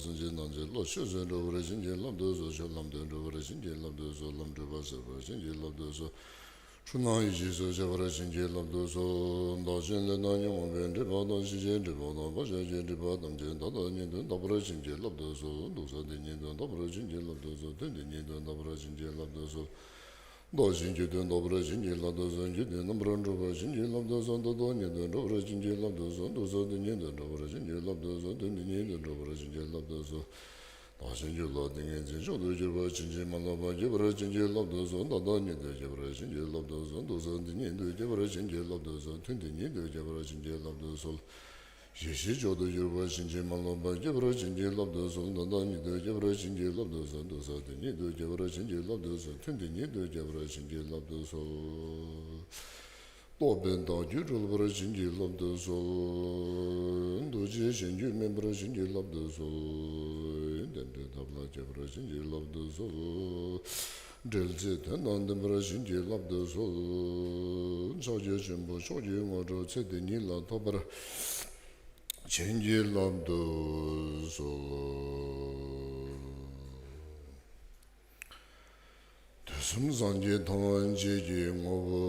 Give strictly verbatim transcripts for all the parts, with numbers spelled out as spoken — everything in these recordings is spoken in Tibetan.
སེམས་ཅན་ཐམས་ཅད་བློ་ཆོས་སུ་འགྲོ་བར་བྱིན་གྱིས་བརླབ་ཏུ་གསོལ། ཆོས་ལམ་དུ་འགྲོ་བར་བྱིན་གྱིས་བརླབ་ཏུ་གསོལ། ལམ་བགྲོད་པ་སེལ་བར་བྱིན་གྱིས་བརླབ་ཏུ་གསོལ། འཁྲུལ་སྣང་ཡེ་ཤེས་སུ་སྐྱེ་བར་བྱིན་གྱིས་བརླབ་ཏུ་གསོལ། བདག་གཞན་ལས་དང་ཉོན་མོངས་པའི་སྒྲིབ་པ་དང་། ཕྱི་བཞིན་སྒྲིབ་པ་དང་། བར་ཆད་ཀྱི་སྒྲིབ་པ་ཐམས་ཅད་ད་ལྟ་ཉིད་དུ་དག་པར་བྱིན་གྱིས་བརླབ་ཏུ་གསོལ། དུག་གསུམ་དེ་ཉིད་དུ་དག་པར་བྱིན་གྱིས་བརླབ་ཏུ་གསོལ། གདོན་དེ་ཉིད་དུ་དག་པར་བྱིན་གྱིས་བརླབ་ཏུ་གསོལ། བདག་གཞན་རྒྱུད་དོན་རྟོགས་པར་བྱིན་གྱིས་བརླབ་ཏུ་གསོལ། རྒྱུད་དོན་རྣམ་པར་འགྲོ་བར་བྱིན་གྱིས་བརླབ་ཏུ་གསོལ། དུག་གསུམ་ཉིད་དུ་འགྲོ་བར་བྱིན་གྱིས་བརླབ་ཏུ་གསོལ། དུག་གསུམ་དེ་ཉིད་དུ་འགྲོ་བར་བྱིན་གྱིས་བརླབ་ཏུ་གསོལ། གདོན་དེ་ཉིད་དུ་འགྲོ་བར་བྱིན་གྱིས་བརླབ་ཏུ་གསོལ། བདག་གཞན་རྒྱུད་ལ་ཏིང་ངེ་འཛིན་མཆོག་ཏུ་གྱུར་པ་ཕྱིན་ཅི་མ་ལོག་པ་སྐྱེ་བར་བྱིན་གྱིས་བརླབ་ཏུ་གསོལ། ད་ལྟ་ཉིད་དུ་སྐྱེ་བར་བྱིན་གྱིས་བརླབ་ཏུ་གསོལ། དུག་གསུམ་དེ་ཉིད་དུ་སྐྱེ་བར་བྱིན་གྱིས་བརླབ་ཏུ་གསོལ། ཐུན་དེ་ཉིད་དུ་སྐྱེ་བར་བྱིན་གྱིས་བརླབ་ཏུ་གསོལ། ཡེ་ཤེས་མཆོག་ཏུ་གྱུར་པ་ཕྱིན་ཅི་མ་ལོག་པ་སྐྱེ་བར་བྱིན་གྱིས་བརླབ་ཏུ་གསོལ། ད་ལྟ་ཉིད་དུ་སྐྱེ་བར་བྱིན་གྱིས་བརླབ་ཏུ་གསོལ། དུག་གསུམ་དེ་ཉིད་དུ་སྐྱེ་བར་བྱིན་གྱིས་བརླབ་ཏུ་གསོལ། ཐུན་དེ་ཉིད་དུ་སྐྱེ་བར་བྱིན་གྱིས་བརླབ་ཏུ་གསོལ། རྟོག་པས་བདག་རྒྱུད་གྲོལ་བར་བྱིན་གྱིས་བརླབ་ཏུ་གསོལ། འདུ་བྱེད་གཞན་རྒྱུད་མེད་པར་བྱིན་གྱིས་བརླབ་ཏུ་གསོལ། བདེ་འབྲས་ཐོབ་ལ་སྤྱད་པར་བྱིན་གྱིས་བརླབ་ཏུ་གསོལ། འབྲེལ་ཚད་དོན་དང་ལྡན་པར་བྱིན་གྱིས་བརླབ་ཏུ་གསོལ། ཕྱག་རྒྱ་ཆེན་པོ་མཆོག་གི་དངོས་གྲུབ་ཚེ་འདི་ཉིད་ལ་ཐོབ་པར་བྱིན་གྱིས་བརླབ་ཏུ་གསོལ། དུས་གསུམ་སངས་རྒྱས་ཐམས་ཅད་ཀྱི་ངོ་བོ།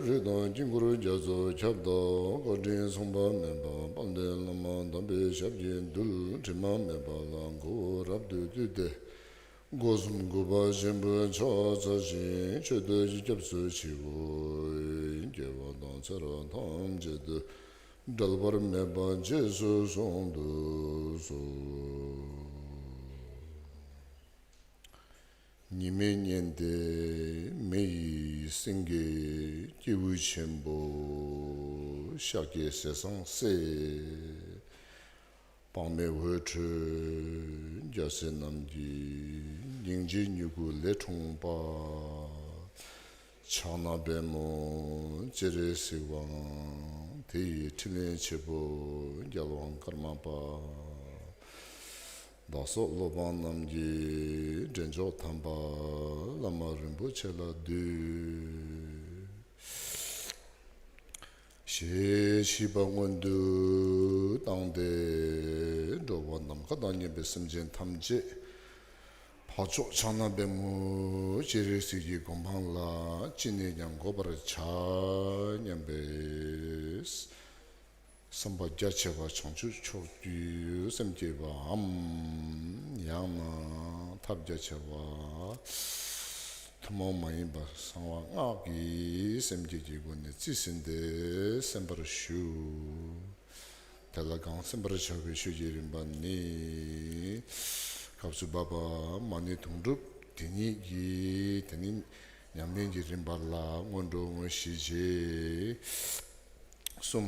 རིགས་དང་དཀྱིལ་འཁོར་རྒྱ་མཚོ་ཁྱབ་བདག་བཀའ་དྲིན་མཚུངས་པ་མེད་པ་དཔལ་ལྡན་བླ་མ་དམ་པའི་ཞབས་ཀྱི་རྡུལ། དྲི་མ་མེད་པ་ལ་མགོ་བོ་རབ་ཏུ་བཏུད་དེ། སྒོ་གསུམ་གུས་པ་ཆེན་པོས་ཕྱག་འཚལ་ཞིང་མཆོད་བསྟོད་ཀྱི་སྐྱབས་སུ་མཆིའོ། སྐྱེ་བ་དང་ཚེ་རབས་ཐམས་ཅད་དུ་འབྲལ་བར་མེད་པ་རྗེས་སུ་བཟུང་དུ་གསོལ། ཉི་མའི་གཉེན་དེ་མེ་ཡི་སེང་གེ། སྐྱེས་བུ་ཆེན་པོ་ཤཱཀྱའི་ཟས་གཙང་སྲས། དཔག་མེད་འོད་འཕྲོས་རྒྱལ་སྲས་རྣམས་ཀྱི། སྙིང་རྗེའི་མྱུ་གུ་ལས་འཁྲུངས་པ། ཕྱག་ན་པདྨོ་སྤྱན་རས་གཟིགས་དབང་། དེ་ཡི་ཕྲིན་ལས་ཆེན་པོ་རྒྱལ་དབང་ཀརྨ་པ། བདག་སོགས་སློབ་དཔོན་རྣམས་ཀྱི་འདྲེན་མཆོག་དམ་པ་བླ་མ་རིན་པོ་ཆེ་ལ་འདུད། ཞེས་ཤིས་པ་སྔོན་དུ་བཏང་སྟེ། འགྲོ་བ་ནམ་མཁའ་དང་མཉམ་པའི་སེམས་ཅན་ཐམས་ཅད་འཕགས་མཆོག་ཕྱག་ན་པདྨོ་སྤྱན་རས་གཟིགས་ཀྱི་གོ་འཕང་ལ་ཅི་ནས་ཀྱང་འགོད་པར་བྱ་སྙམ་པའི་བསམ་པ་རྒྱ་ཆེ་བ་བྱང་ཆུབ་མཆོག་ཏུ་སེམས་བསྐྱེད་པའམ། ཡང་ན་ཐབས་རྒྱ་ཆེ་བ་ཐུན་མོང་མ་ཡིན་པ་གསང་བ་སྔགས་ཀྱི་སེམས་བསྐྱེད་ཀྱི་སྒོ་ནས་རྩིས་ཟིན་ཏེ་གསན་པར་ཞུ། དེ་ལ་གང་གསན་པར་བྱ་བའི་ཆོས་ཀྱི་རིམ་པ་ནི། སྐབས་སུ་བབ་པ་མ་ཎི་དུང་སྒྲུབ་དེ་ཉིད་ཀྱི་དེ་ནི་ཉམས་ལེན་གྱི་རིམ་པ་ལ་སྔོན་འགྲོ་དངོས་གཞི་རྗེས་གསུམ་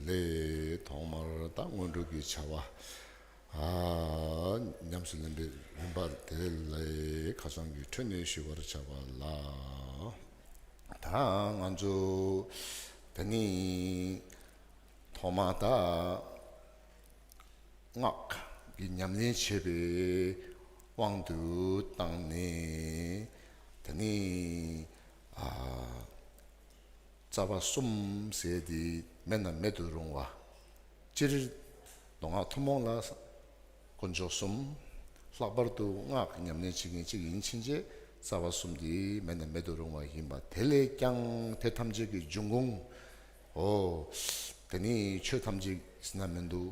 ལས་ཐོག་མར་ད་སྔོན་འགྲོ་གི་བྱ་བ་ཨ་ཉམས་སུ་ལེན་པའི་རིམ་པ་དེ་ལས་ཁ་སང་གི་འཕྲོས་ནས་ཞུ་བར་བྱ་བ་ལ། ད་ང་ཚོ་ད་ནི་ཐོག་མ་ད་སྔགས་ཀྱི་ཉམས་ལེན་བྱེད་པའི་དབང་དུ་བཏང་ནས་ད་ནི་ཨ། རྩ་བ་གསུམ་ཟེར་དེ་མེད་ན་མེད་དུ་རུང་བ། སྤྱིར་མདོ་སྔགས་ཐུན་མོང་ལ་དཀོན་མཆོག་གསུམ། ལྷག་པར་དུ་སྔགས་ཉམས་ལེན་བྱེད་མཁན་གཅིག་ཡིན་ཕྱིན་ཆད་རྩ་བ་གསུམ་དེ་མེད་ན་མེད་དུ་རུང་བ་ཡིན་པ། དེ་ལས་ཀྱང་དེ་ཐམས་ཅད་ཀྱི་འབྱུང་ཁུངས། འོ། དེ་ནི་ཆོས་ཐམས་ཅད་ཟེར་ན་མི་འདུག་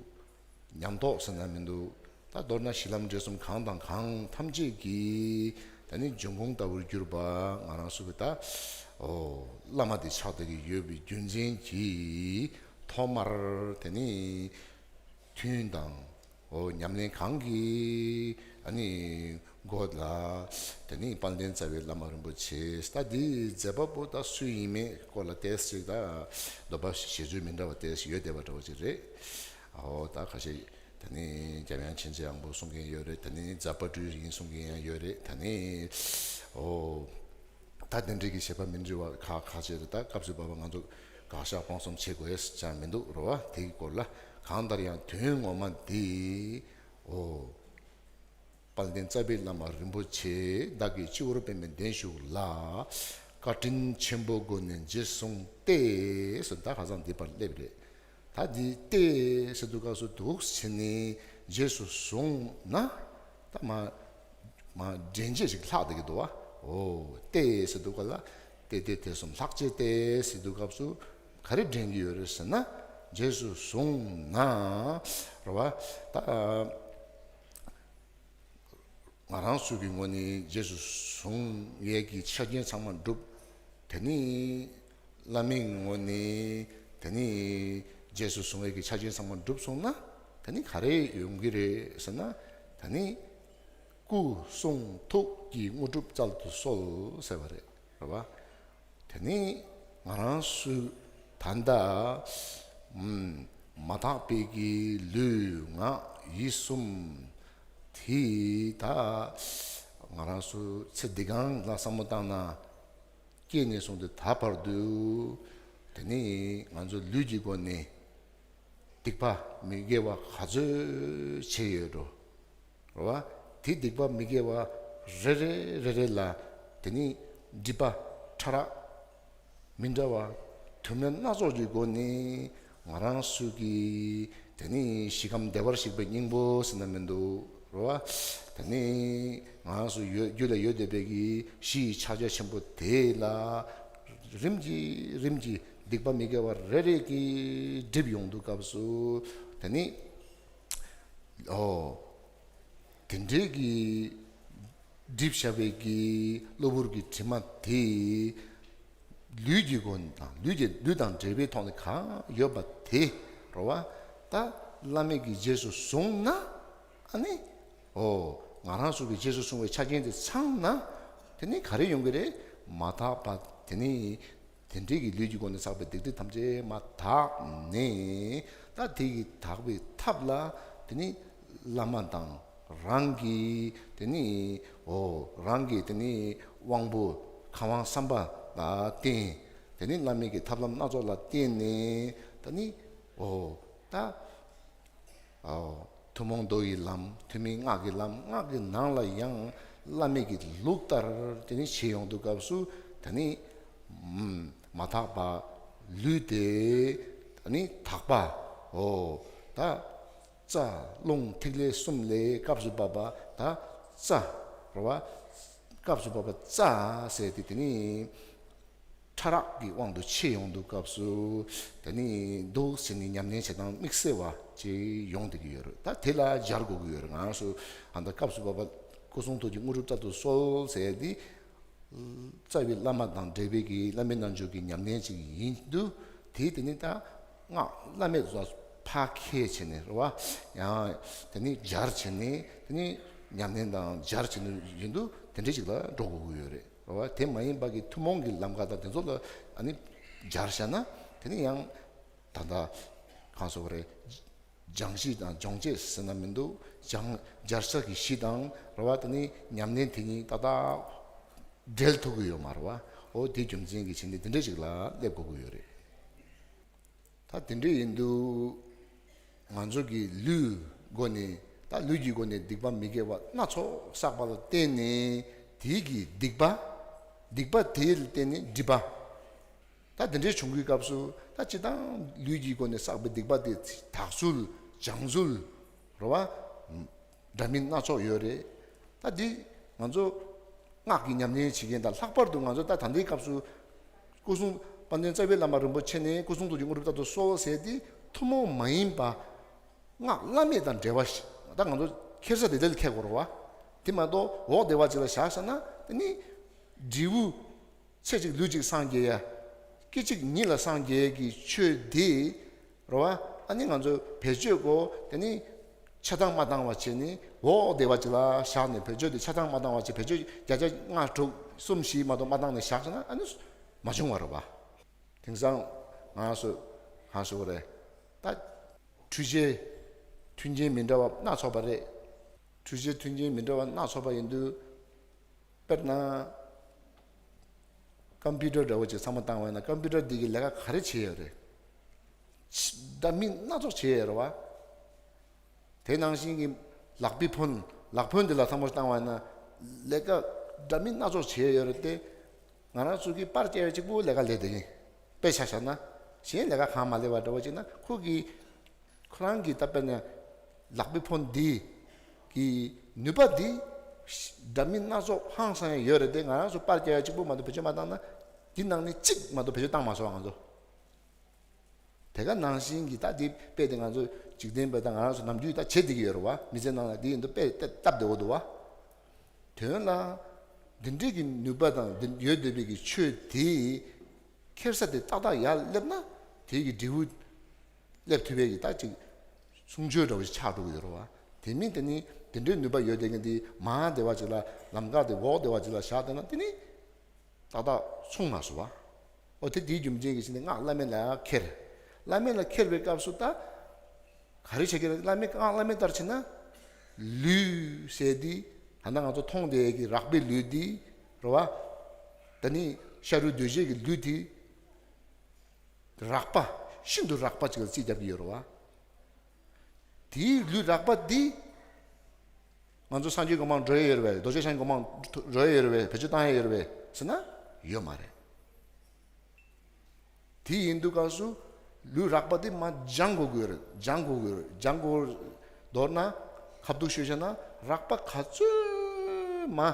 ཉམས་རྟོགས་ཟེར་ན་མི་འདུག་ད་མདོར་ན་གཞི་ལམ་འབྲས་གསུམ་གང་དང་གང་ཐམས་ཅད་ཀྱི་ད་ནི་འབྱུང་ཁུངས་ལྟ་བུར་གྱུར་པ་ང་རང་ཚོ་གི་ད་ཨོ་བླ་མ་དེ་ཆགས་བསྡད་ཀྱི་ཡོད་པའི་རྒྱུ་མཚན་གྱིས་ཐོག་མར་དེ་ནི་ཐུན་དང་ཨོ་ཉམས་ལེན་གང་གི་ཨ་ནི་འགོ་ལ་དེ་ནི་དཔལ་ལྡན་རྩ་བའི་བླ་མ་རིན་པོ་ཆེ་ད་འདི་མཛད་པ་པོ་ད་སུ་ཡིན་མིན་སྐོར་ལ་ཏོག་ཙམ་ཅིག་ད་འདོད་པ་བཞེས་ཚུལ་མི་འདྲ་བ་ཏོག་ཙམ་ཡོད་བསྡད་པ་འདྲ་བོ་ཅིག་རེད། ཨོ་ད་ཁ་ཤས། དེ་ནས་འཇམ་དབྱངས་མཁྱེན་བརྩེ་དབང་པོ་གསུང་མཁན་ཡོད་རེད། དེ་ནས་རྫ་དཔལ་སྤྲུལ་ཡིན་གསུང་མཁན་ཡང་ཡོད་རེད། དེ་ནས་ཨོ་ད་དེ་འདྲ་གི་བྱེད་པ་མི་འདྲ་བ་ཁ་ཁ་ཅིག་རེད། ད་སྐབས་སུ་བབ་པ་ང་ཚོ་དགག་བཞག་སྤོང་གསུམ་བྱེད་དགོས་ཅང་མི་འདུག་རེད་བ། དེའི་སྐོར་ལ་གང་ལྟར་ཡང་དོན་ངོ་མ་འདི་ཨོ་དཔལ་ལྡན་རྩ་བའི་བླ་མ་རིན་པོ་ཆེ་བདག་གི་སྤྱི་བོར་པདྨའི་གདན་བཞུགས་ལ་བཀའ་དྲིན་ཆེན་པོའི་སྒོ་ནས་རྗེས་བཟུང་སྟེ་ཟེར་ད་ཁ་སང་འདི་པར་སླེབས་རེད། ད་འདི་ཏེ་ཟེར་དུས་སྐབས་སུ་འདུག་ཟེར་ནས་རྗེས་སུ་བཟུང་ན། ད་མ་མ་འདྲེན་བྱེད་ཅིག་ལྷག་བསྡད་ཀྱི་འདུག་བ། འོ་ཏེ་ཟེར་དུས་སྐབས་ལ་ཏེ་ཏེ་ཏེ་གསུམ་ལྷག་བཅས་ཏེ་ཟེར་དུས་སྐབས་སུ་ག་རེ་འདྲེན་གྱི་ཡོད་རེད་ཟེར་ན། རྗེས་སུ་བཟུང་ན་རེད་བ། ད། ང་རང་ཚོ་གི་ངོས་ནས་རྗེས་སུ་བཟུང་ཡས་ཀྱི་ཆ་རྐྱེན་ཚང་མ་འགྲུབ། དེ་ནི་བླ་མའི་ངོས་ནས་དེ་ནི་རྗེས་སུ་བཟུང་ཡས་ཀྱི་ཆ་རྐྱེན་ཚང་མ་འགྲུབ་སོང་ན། དེ་ནི་ག་རེ་ཡོང་གི་རེད་ཟེར་ན། དེ་ནི་སྐུ་གསུང་ཐུགས་ཀྱི་དངོས་གྲུབ་སྩལ་དུ་གསོལ་ཟེར་བ་རེད། རེད་བ། དེ་ནི་ང་རང་ཚོས་ད་ལྟ་ཨམ་མ་དག་པའི་གི་ལུས་ངག་ཡིད་གསུམ་དེ་ད་ང་རང་ཚོ་ཚེ་འདི་སྒང་ལ་བསམ་བློ་བཏང་ན། སྐྱེས་ནས་བཟུང་སྟེ་ད་བར་དུ་དེ་ནི་ང་ཚོ་ལུས་ཀྱི་སྒོ་ནས་སྡིག་པ་མི་དགེ་བ་ག་ཚོད་བྱས་ཡོད་འགྲོ། རེད་བ། དེ་སྡིག་པ་མི་དགེ་བ་རེ་རེ་རེ་རེ་ལ་དེ་ནི་སྒྲིབ་པ་ཕྲ་རགས་མི་འདྲ་བ་དུ་མ་སྣ་ཚོགས་ཀྱི་སྒོ་ནས་ང་རང་ཚོ་གི་དེ་ནི་ཞིང་ཁམས་བདེ་བར་གཤེགས་པའི་སྙིང་པོ་ཟེར་ན་མི་འདུག་རེད་བ། དེ་ནི་ང་རང་ཚོ་ཡོད་རྒྱུད་ལ་ཡོད་བསྡད་པའི་གི་གཞི་ཡི་ཕྱག་རྒྱ་ཆེན་པོ་དེ་ལ་རིམ་གྱིས་རིམ་གྱིས་སྡིག་པ་མི་དགེ་བ་རེ་རེ་གིས་སྒྲིབ་ཡོང་དུས་སྐབས་སུ་དེ་ནི། ཨོ། དེ་འདྲའི་གི་སྒྲིབ་བཞག་པའི་གི་གློ་བུར་གྱི་དྲི་མ་དེ་ལུས་ཀྱི་སྒོ་ནས་དང་ལུས་ཀྱི་ལུས་དང་འབྲེལ་བའི་ཐོག་ནས་གང་ཡོད་པ་དེ་རེད་བ། ད་བླ་མེད་ཀྱི་རྗེས་སུ་བཟུང་ན། ཨ་ནི། ཨོ། ང་རང་ཚོ་གི་རྗེས་སུ་བཟུང་བའི་ཆ་རྐྱེན་དེ་ཚང་ན། དེ་ནི་ག་རེ་ཡོང་གི་རེད། མ་དག་པ་དེ་ནི། དེ་འདྲའི་གི་ལུས་ཀྱི་སྒོ་ནས་བསགས་པའི་སྡིག་སྒྲིབ་ཐམས་ཅད་མ་དག་ནས། ད་དེ་གི་དག་པའི་ཐབས་ལ་དེ་ནི་བླ་མ་དང་རང་གི་དེ་ནི་འོ་རང་གི་དེ་ནི་དབང་པོ་ཁམས་དབང་བསམ་པ་ལ་བརྟེན། དེ་ནི་བླ་མེད་ཀྱི་ཐབས་ལམ་སྣ་ཚོགས་ལ་བརྟེན་ནས་དེ་ནི་འོ་ད། ཨོ། ཐུན་མོང་མདོ་ཡི་ལམ། ཐུན་མིན་སྔགས་ཀྱི་ལམ། སྔགས་ཀྱི་ནང་ལ་ཡང་བླ་མེད་ཀྱི་ལུགས་ལྟར་དེ་ནི་བྱེད་ཡོང་དུས་སྐབས་སུ་དེ་ནི་ཨམ་མ་དག་པ་ལུས་དེ་དེ་ནི་དག་པ། ཨོ། ད་རྩ་རླུང་ཐིག་ལེ་གསུམ་ལས་སྐབས་སུ་བབ་པ་ད་རྩ་རེད་བ། སྐབས་སུ་བབ་པ་རྩ་ཟེར་ཏེ་དེ་ནི། ཕྲ་རགས་ཀྱི་དབང་དུ་ཆེ་ཡོང་དུས་སྐབས་སུ་དེ་ནི་འདུག་ཟེར་ནས་ཉམས་ལེན་བྱེད་སྟངས་དམིགས་བསལ་བ་ཅིག་ཡོང་བསྡད་ཀྱི་ཡོད་རེད། ད་དེ་ལ་སྦྱར་དགོས་ཀྱི་ཡོད་རེད། ང་རང་ཚོ་ཨ་མདའ་སྐབས་སུ་བབ་པ་སྐུ་གསུང་ཐུགས་ཀྱི་དངོས་གྲུབ་སྩལ་དུ་གསོལ་ཟེར་ཏེ། རྩ་བའི་བླ་མ་དང་འབྲེལ་བའི་གི་བླ་མའི་རྣལ་འབྱོར་གྱི་ཉམས་ལེན་ཅིག་ཡིན་དུས། དེ་དེ་ནི་ད་སྔགས་བླ་མེད་ལ་ཕར་ཁྱེར་བྱས་ནས་རེད་བ། ཡང་དེ་ནི་སྦྱར་བྱས་ནས་དེ་ནི་ཉམས་ལེན་དང་སྦྱར་བྱས་ནས་ཡིན་དུས་དེ་འདྲ་ཅིག་ལ་འགྲོ་དགོས་ཀྱི་ཡོད་རེད། རེད་བ། དེ་མ་ཡིན་པ་གི་ཐུན་མོང་གི་ལམ་ཁ་དང་དེ་ཚོ་ལ་ཨ་ནི་སྦྱར་བཞག་ན། དེ་ནི་ཡང་ད་ལྟ་གང་ཟེར་དགོས་རེད། སྦྱང་གཞི་དང་སྦྱོང་བྱེད་ཟེར་ན་མི་འདུག་སྦྱང་སྦྱར་ས་གི་གཞི་དང་རེད་བ། དེ་ནི་ཉམས་ལེན་དེ་གཉིས་ཏག་ཏག་འབྲེལ་ཐུབ་ཀྱི་ཡོད་མ་རེད་བ། འོ་དེ་རྒྱུ་མཚན་གྱི་ཕྱིར་ནི་དེ་འདྲ་ཞིག་ལ་སླེབས་དགོས་ཀྱི་ཡོད་རེད། ད་དེ་འདྲ་ཡིན་དུས་ང་ཚོ་གི་ལུས་སྒོ་ནས། ད་ལུས་ཀྱི་སྒོ་ནས་སྡིག་པ་མི་དགེ་བ་སྣ་ཚོགས་བསགས་པ་ལ་བརྟེན་ནས་དེའི་གི་སྡིག་པ། སྡིག་པ་དེ་ལ་བརྟེན་ནས་སྒྲིབ་པ། ད་དེ་འདྲའི་བྱུང་གི་སྐབས་སུ་ད་སྤྱིར་བཏང་ལུས་ཀྱི་སྒོ་ནས་བསགས་པའི་སྡིག་པ་དེ་དག་ཚུལ་སྦྱང་ཚུལ་རེད་བ། འདྲ་མིན་སྣ་ཚོགས་ཡོད་རེད། ད་འདི་ང་ཚོ་སྔགས་ཀྱི་ཉམས་ལེན་བྱེད་མཁན་དང་། ལྷག་པར་དུ་ང་ཚོ་ད་ད་ལྟའི་སྐབས་སུ་སྐུ་གསུང་དཔལ་ལྡན་རྩ་བའི་བླ་མ་རིན་པོ་ཆེ་ནས་སྐུ་གསུང་ཐུགས་ཀྱི་དངོས་གྲུབ་ལྟར་དུ་གསོལ་ཟེར་དེ་ཐུན་མོང་མ་ཡིན་པ་སྔགས་བླ་མེད་དང་འབྲེལ་བ་ཞིག་ད་ང་ཚོ་འཁྱེར་ས་དེ་འདྲ་ལ་འཁྱེར་དགོས་རེད་བ། དེ་མ་གཏོགས་འོག་བདེ་བ་ཅིག་ལ་བཞག་བཞག་ན་དེ་ནི་འབྲས་བུ། ཚེ་གཅིག་ལུས་གཅིག་སངས་རྒྱས་ཡ། སྐད་ཅིག་ཉིད་ལ་སངས་རྒྱས་ཀྱི་ཆོས་འདི་རེད་བ། ཨ་ནི་ང་ཚོ་བེད་སྤྱོད་གོ། དེ་ནི་ཆ་ཚང་མ་བཏང་བ་བྱས་ནས་འོག་བདེ་བ་ཅིག་ལ་བཞག་ནས། བེད་སྤྱོད་དེ་ཆ་ཚང་མ་བཏང་བ་བྱས། བེད་སྤྱོད་བརྒྱ་ཆ་ལྔ་དྲུག་གསུམ་བཞི་མ་གཏོགས་མ་བཏང་ནས་བཞག་ན་ཨ་ནི་མ་བྱུང་བ་རེད་བ། དེང་སང་ང་ཚོ་གང་ཟེར་དགོས་རེད། ད་འཕྲུལ་ཆས་མཐུན་རྐྱེན་མི་འདྲ་བ་སྣ་ཚོགས་པ་རེད། འཕྲུལ་ཆས་མཐུན་རྐྱེན་མི་འདྲ་བ་སྣ་ཚོགས་པ་ཡིན་དུས། དཔེར་ན། ཀམ་པུ་ཊར་འདྲ་བོ་ཅིག་ཚང་མ་བཏང་བ་ཡིན་ན། ཀམ་པུ་ཊར་འདི་གི་ལས་ཀ་ག་རེ་བྱེད་ཡོད་རེད། འདྲ་མིན་སྣ་ཚོགས་བྱེད་ཡོད་རེད་བ། དེ་ནང་བཞིན་གྱི་ལག་པའི་ཕོན། ལག་ཕོན་འདི་ལ་ཚང་མ་བཏང་བ་ཡིན་ན་ལས་ཀ་འདྲ་མིན་སྣ་ཚོགས་བྱེད་ཡོད་རེད་དེ། ང་རང་ཚོ་གི་པར་རྒྱག་ཡ་གཅིག་པུ་ལས་ཀ་ལས་དེ་ཡིན། དཔེ་ཆ་བཞག་ན། གཞན་ལས་ཀ་གང་མ་ལས་པ་འདྲ་བོ་ཅིག་ན་ཁོ་གི་ཁོ་རང་གི་ད་དཔེར་ན་ལག་པའི་ཕོ་འདི་གི་ནུས་པ་འདི་འདྲ་མིན་སྣ་ཚོགས་ཧང་སང་ཡང་ཡོད་རེད་དེ། ང་རང་ཚོ་པར་རྒྱག་ཡ་གཅིག་པུ་མ་གཏོགས་བེད་སྤྱོད་མ་བཏང་ན་འདི་ནང་ནས་གཅིག་མ་གཏོགས་བེད་སྤྱོད་བཏང་མ་སོང་ང་ཚོ། དེ་ག་ནང་བཞིན་གྱི་ད་འདི་དཔེ་དེ་ང་ཚོ་འཇིག་རྟེན་པ་དང་ང་རང་ཚོ་ནམ་རྒྱུན་ད་བྱེད་བསྡད་ཀྱི་ཡོད་རེད་བ། མི་ཚེ་ནང་ལ་འདི་ཡིན་དུ་དཔེ་བཏབ་བསྡད་འོ་འདུག་བ། དོན་ལ་འདི་འདྲའི་གི་ནུས་པ་དང་འདི་ཡོད་བསྡད་པའི་གི་ཆོས་དེ་ཁྱེར་ས་དེ་ཏག་ཏག་ཡར་སླེབས་ན་དེ་གི་འབྲས་བུ་སླེབས་ཐུབ་པའི་གི་ད་ཅིག་གསུང་ཆོས་འདྲ་བོ་ཞིག་ཆགས་འགྲོ་གི་ཡོད་རེད་བ། དེ་མིན་དེ་ནི་དེ་འདྲའི་ནུས་པ་ཡོད་བསྡད་མཁན་དེ་མར་བདེ་བ་ཅིག་ལ་ལམ་ཁ་དེ་འོག་བདེ་བ་ཅིག་ལ་བཞག་བསྡད་ན་དེ་ནི་ཏག་ཏག་སོང་མ་སོང་བ། ཨོ་དེ་དེའི་རྒྱུ་མཚན་གྱིས་ཕྱིན་ནས་སྔགས་བླ་མེད་ལ་ཁྱེར། བླ་མེད་ལ་ཁྱེར་བའི་སྐབས་སུ་ད་ག་རེ་བྱེད་ཀྱི་རེད། བླ་མེད་སྔགས་བླ་མེད་ལྟར་བྱེད་ན་ལུས་ཟེར་དེ་ད་ལྟ་ང་ཚོ་མཐོང་བསྡད་ཀྱི་རགས་པའི་ལུས་དེ་རེད་བ། ད་ནི་ཤ་རུས་གདོས་བཅས་ཀྱི་ལུས་དེ་རགས་པ་ཤིན་ཏུ་རགས་པ་ཅིག་ལ་རྩིས་རྒྱག་གི་ཡོད་རེད་བ། དེའི་ལུས་རགས་པ་འདི་ང་ཚོ་སངས་རྒྱས་གོ་འཕང་འགྲོ་ཡི་ཡོད་རེད་པས། རྡོ་རྗེ་འཆང་གོ་འཕང་འགྲོ་ཡི་ཡོད་རེད་པས། བེད་སྤྱོད་བཏང་ཡི་ཡོད་རེད་པས་ཟེར་ན་ཡོད་མ་རེད། དེ་ཡིན་དུས་སྐབས་སུ་ལུས་རགས་པ་འདི་མར་སྦྱང་དགོས་ཀྱི་ཡོད་རེད། སྦྱང་དགོས་ཀྱི་ཡོད་རེད། སྦྱང་དགོས། མདོར་ན་ཁ་ཐུག་ཤོད་བྱས་ན་རགས་པ་ག་ཚོད་མར་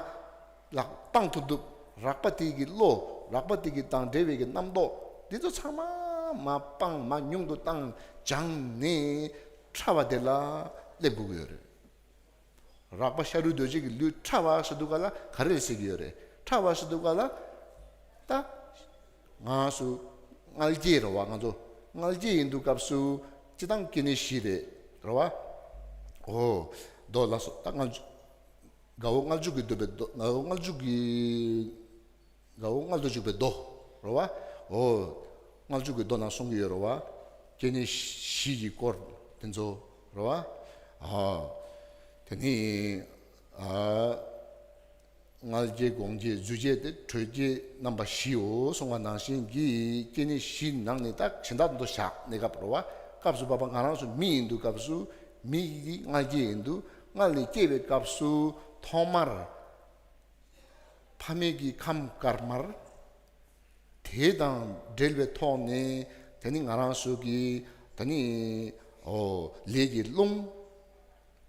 ལག་བཏང་ཐུབ་ཐུབ། རགས་པ་དེ་གི་བློ། རགས་པ་དེ་གི་དང་འབྲེལ་བའི་གི་རྣམ་རྟོག་འདི་ཚོ་ཚང་མ་མར་སྤངས། མར་ཉུང་དུ་བཏང་། སྦྱངས་ནས་ཕྲ་བ་དེ་ལ་སླེབས་དགོས་ཀྱི་ཡོད་རེད། རགས་པ་ཤ་རུས་གདོས་བཅས་ཀྱི་ལུས་ཕྲ་བ་ཟེར་དུས་ག་ལ་ག་རེ་ཟེར་གྱི་ཡོད་རེད། ཕྲ་བ་ཟེར་དུས་ག་ལ་ད་ང་སུ་མངལ་སྐྱེས་རེད་བ། ང་ཚོ་མངལ་སྐྱེས་ཡིན་དུས་སྐབས་སུ་སྤྱིར་བཏང་སྐྱེ་གནས་བཞི་རེད་རེད་བ། འོ་མདོ་ལ་སོགས་ད་མངལ་དགའ་བོ་མངལ་འཇུག་གི་འདོད་པའི་མདོ། དགའ་བོ་མངལ་འཇུག་གི་དགའ་བོ་མངལ་དུ་འཇུག་པའི་མདོ་རེད་བ། འོ་མངལ་འཇུག་གི་མདོ་ནང་གསུང་གི་ཡོད་རེད་བ། སྐྱེ་གནས་བཞི་ཡི་སྐོར་དེ་ཚོ་རེད་བ། ཨ་དེ་ནི་ཨ་མངལ་སྐྱེས་སྒོང་སྐྱེས་རྫུས་སྐྱེས་དེ་དྲོད་སྐྱེས་རྣམ་པ་བཞིའོ་གསུང་བ་ནང་བཞིན་གྱི་སྐྱེ་གནས་བཞི་ནང་ནས་ད་གཞན་དག་དུ་བཞག་གནས་སྐབས་རེད་བ། སྐབས་སུ་བབ་པ་ང་རང་ཚོ་མི་ཡིན་དུས་སྐབས་སུ་མི་ཡི་མངལ་སྐྱེས་ཡིན་དུས་མངལ་ནས་སྐྱེས་པའི་སྐབས་སུ་ཐོག་མར་ཕ་མེས་ཀྱི་ཁམས་དཀར་དམར། དེ་དང་འབྲེལ་བའི་ཐོག་ནས་དེ་ནི་ང་རང་ཚོ་གི་དེ་ནི་འོ་ལས་ཀྱི་རླུང་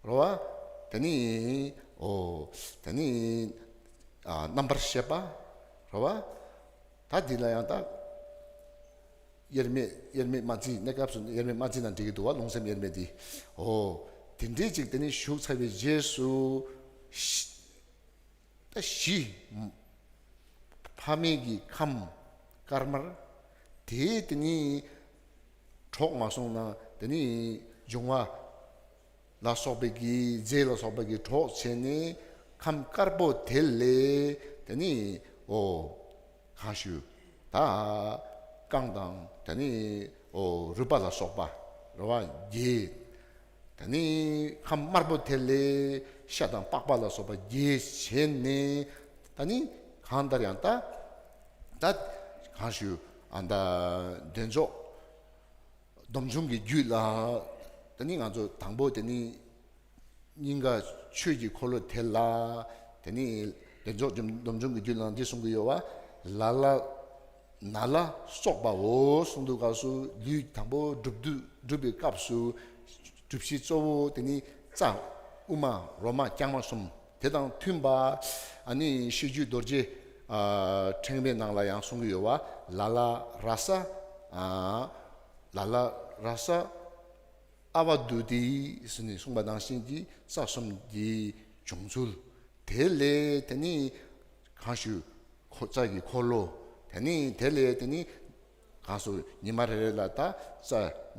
རེད་བ། དེ་ནི་འོ་དེ་ནི་ཨ་རྣམ་པར་ཤེས་པ་རེད་བ། ད་འདི་ལ་ཡང་ད་དབྱེར་མེད། དབྱེར་མེད་མ་བརྩིས། གནས་སྐབས་སུ་དབྱེར་མེད་མ་བརྩིས་ན་འགྲིག་གི་འདུག་བ། རླུང་སེམས་དབྱེར་མེད་འདི། འོ་དེ་འདྲའི་ཅིག་དེ་ནི་ཞུགས་ཚར་བའི་རྗེས་སུ་ད་བཞི། ཕ་མེས་ཀྱི་ཁམས་དཀར་དམར། དེ་དེ་ནི་གྲོགས་མ་སོང་ན་དེ་ནི་འབྱུང་བ་ལ་སོགས་པའི་གི་རྫས་ལ་སོགས་པའི་གི་གྲོགས་བྱས་ནས་ཁམས་དཀར་པོ་དེ་ལས་དེ་ནི་འོ་གང་ཞུ་ད་རྐང་དང་དེ་ནི་འོ་རུས་པ་ལ་སོགས་པ་རེད་བ། རྒྱས། ད་ནི་ཁམས་དམར་པོ་དེ་ལས་ཤ་དང་པགས་པ་ལ་སོགས་པ་རྒྱས་བྱས་ནས་ད་ནི་གང་ལྟར་ཡང་ད་ད་གང་ཞུ་ཨ་ད་འདོད་འཇོ་སྡོམ་བྱུང་གི་རྒྱུད་ལ་ད་ནི་ང་ཚོ་དང་པོ་དེ་ནི་སྙིང་ག་ཆོས་ཀྱི་འཁོར་ལོ་དེ་ལ་དེ་ནི་འདོད་འཇོ་སྡོམ་བྱུང་གི་རྒྱུད་ལ་འདི་གསུང་གི་ཡོད་བ། ལ་ལ། ན་ལ་སོགས་པའོ་གསུངས་འདུག་སྐབས་སུ་ལུས་དང་པོ་སྒྲུབ་དུས་སྒྲུབ་པའི་སྐབས་སུ་སྒྲུབ་གཞི་གཙོ་བོ་དེ་ནི་རྩ་དབུ་མ་རོ་མ་རྐྱང་མ་གསུམ་དེ་དང་མཐུན་པ། ཨ་ནི་ཤེས་རྒྱུད་རྡོ་རྗེ་ཨ་ཕྲེང་བའི་ནང་ལ་ཡང་གསུང་གི་ཡོད་བ། ལ་ལ་ར་ས་ཨ་ལ་ལ་ར་ས་ཨ་བ་དྷཱུ་ཏི་ཟེར་ནས་གསུངས་པ་ནང་བཞིན་གྱི་རྩ་གསུམ་གྱི་བྱུང་ཚུལ། དེ་ལས་དེ་ནི་གང་ཞུ་འཁོར་རྩ་གི་འཁོར་ལོ། དེ་ནི་དེ་ལས་དེ་ནི་གང་སུ་ཉི་མ་རེ་རེ་ལ་ད་རྩ་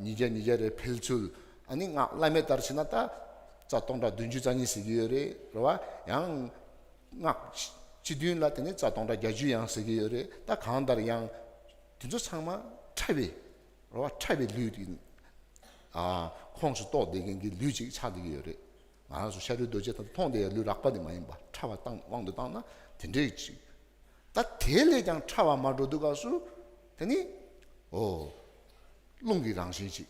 ཉིས་བརྒྱ་ཉིས་བརྒྱ་རེ་འཕེལ་ཚུལ། ཨ་ནི་སྔགས་བླ་མེད་ལྟར་བྱས་ན་ད་རྩ་སྟོང་ཕྲག་བདུན་ཅུ་རྩ་གཉིས་ཟེར་གྱི་ཡོད་རེད་རེད་བ། ཡང་སྔགས་སྤྱི་མཐུན་ལ་དེ་ནི་རྩ་སྟོང་ཕྲག་བརྒྱད་ཅུ་ཡང་ཟེར་གྱི་ཡོད་རེད། ད་གང་ལྟར་ཡང་དེ་ཚོ་ཚང་མ་ཕྲ་བའི་རེད་བ། ཕྲ་བའི་ལུས་དེ་ཨ་ཁོངས་སུ་གཏོགས་བསྡད་མཁན་གྱི་ལུས་ཅིག་ཆགས་བསྡད་ཀྱི་ཡོད་རེད། ང་རང་ཚོ་ཤ་རུས་གདོས་བཅས་དང་མཐོང་བསྡད་ཡ་ལུས་རགས་པ་དེ་མ་ཡིན་པ་ཕྲ་བ་བཏང་དབང་དུ་བཏང་ན་དེ་འདྲའི་ཅིག་ད་དེ་ལས་ཀྱང་ཕྲ་བ་མར་འགྲོ་དུས་སྐབས་སུ་དེ་ནི་འོ་རླུང་གི་རང་བཞིན་ཅིག་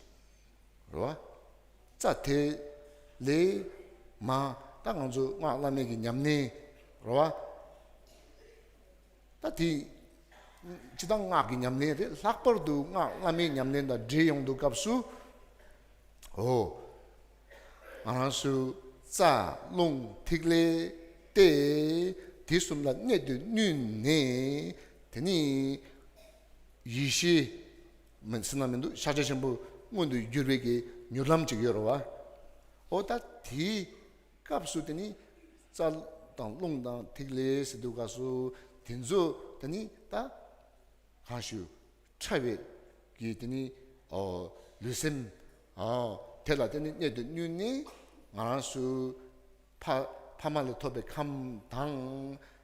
རེད་བ། རྩ་དེ་ལས་མ་ད་ང་ཚོ་སྔགས་བླ་མེད་ཀྱི་ཉམས་ལེན་རེད་བ། ད་དེ་ སྤྱིར་བཏང་སྔགས་ཀྱི་ཉམས་ལེན་རེད། ལྷག་པར་དུ་སྔགས་བླ་མའི་ཉམས་ལེན་དང་འབྲེལ་ཡོང་དུས་སྐབས་སུ། འོ། ང་རང་ཚོས་རྩ་རླུང་ཐིག་ལེ་སྟེ། དེ་གསུམ་ལ་གནད་དུ་བསྣུན་ནས། དེ་ནི་ཡེ་ཤེས་མིན་ཟེར་ན་མི་འདུག་ཤཱཀྱ་ཆེན་པོ་མངོན་དུ་གྱུར་པའི་གི་མྱུར་ལམ་ཅིག་ཡོད་རེད་བ། འོ་ད་དེའི་སྐབས་སུ་དེ་ནི་རྩ་དང་རླུང་དང་ཐིག་ལེ་ཟེར་དུས་སྐབས་སུ་དེ་ཚོ་དེ་ནི་ད་གང་ཞུ་ཕྲ་བའི་གི་དེ་ནི་ཨོ་ལུས་སེམས་ཨོ་དེ་ལ་དེ་ནི་གནད་དུ་བསྣུན་ནས་ང་རང་ཚོ་ཕ་ཕ་མ་ལས་ཐོབ་པའི་ཁམས་དང་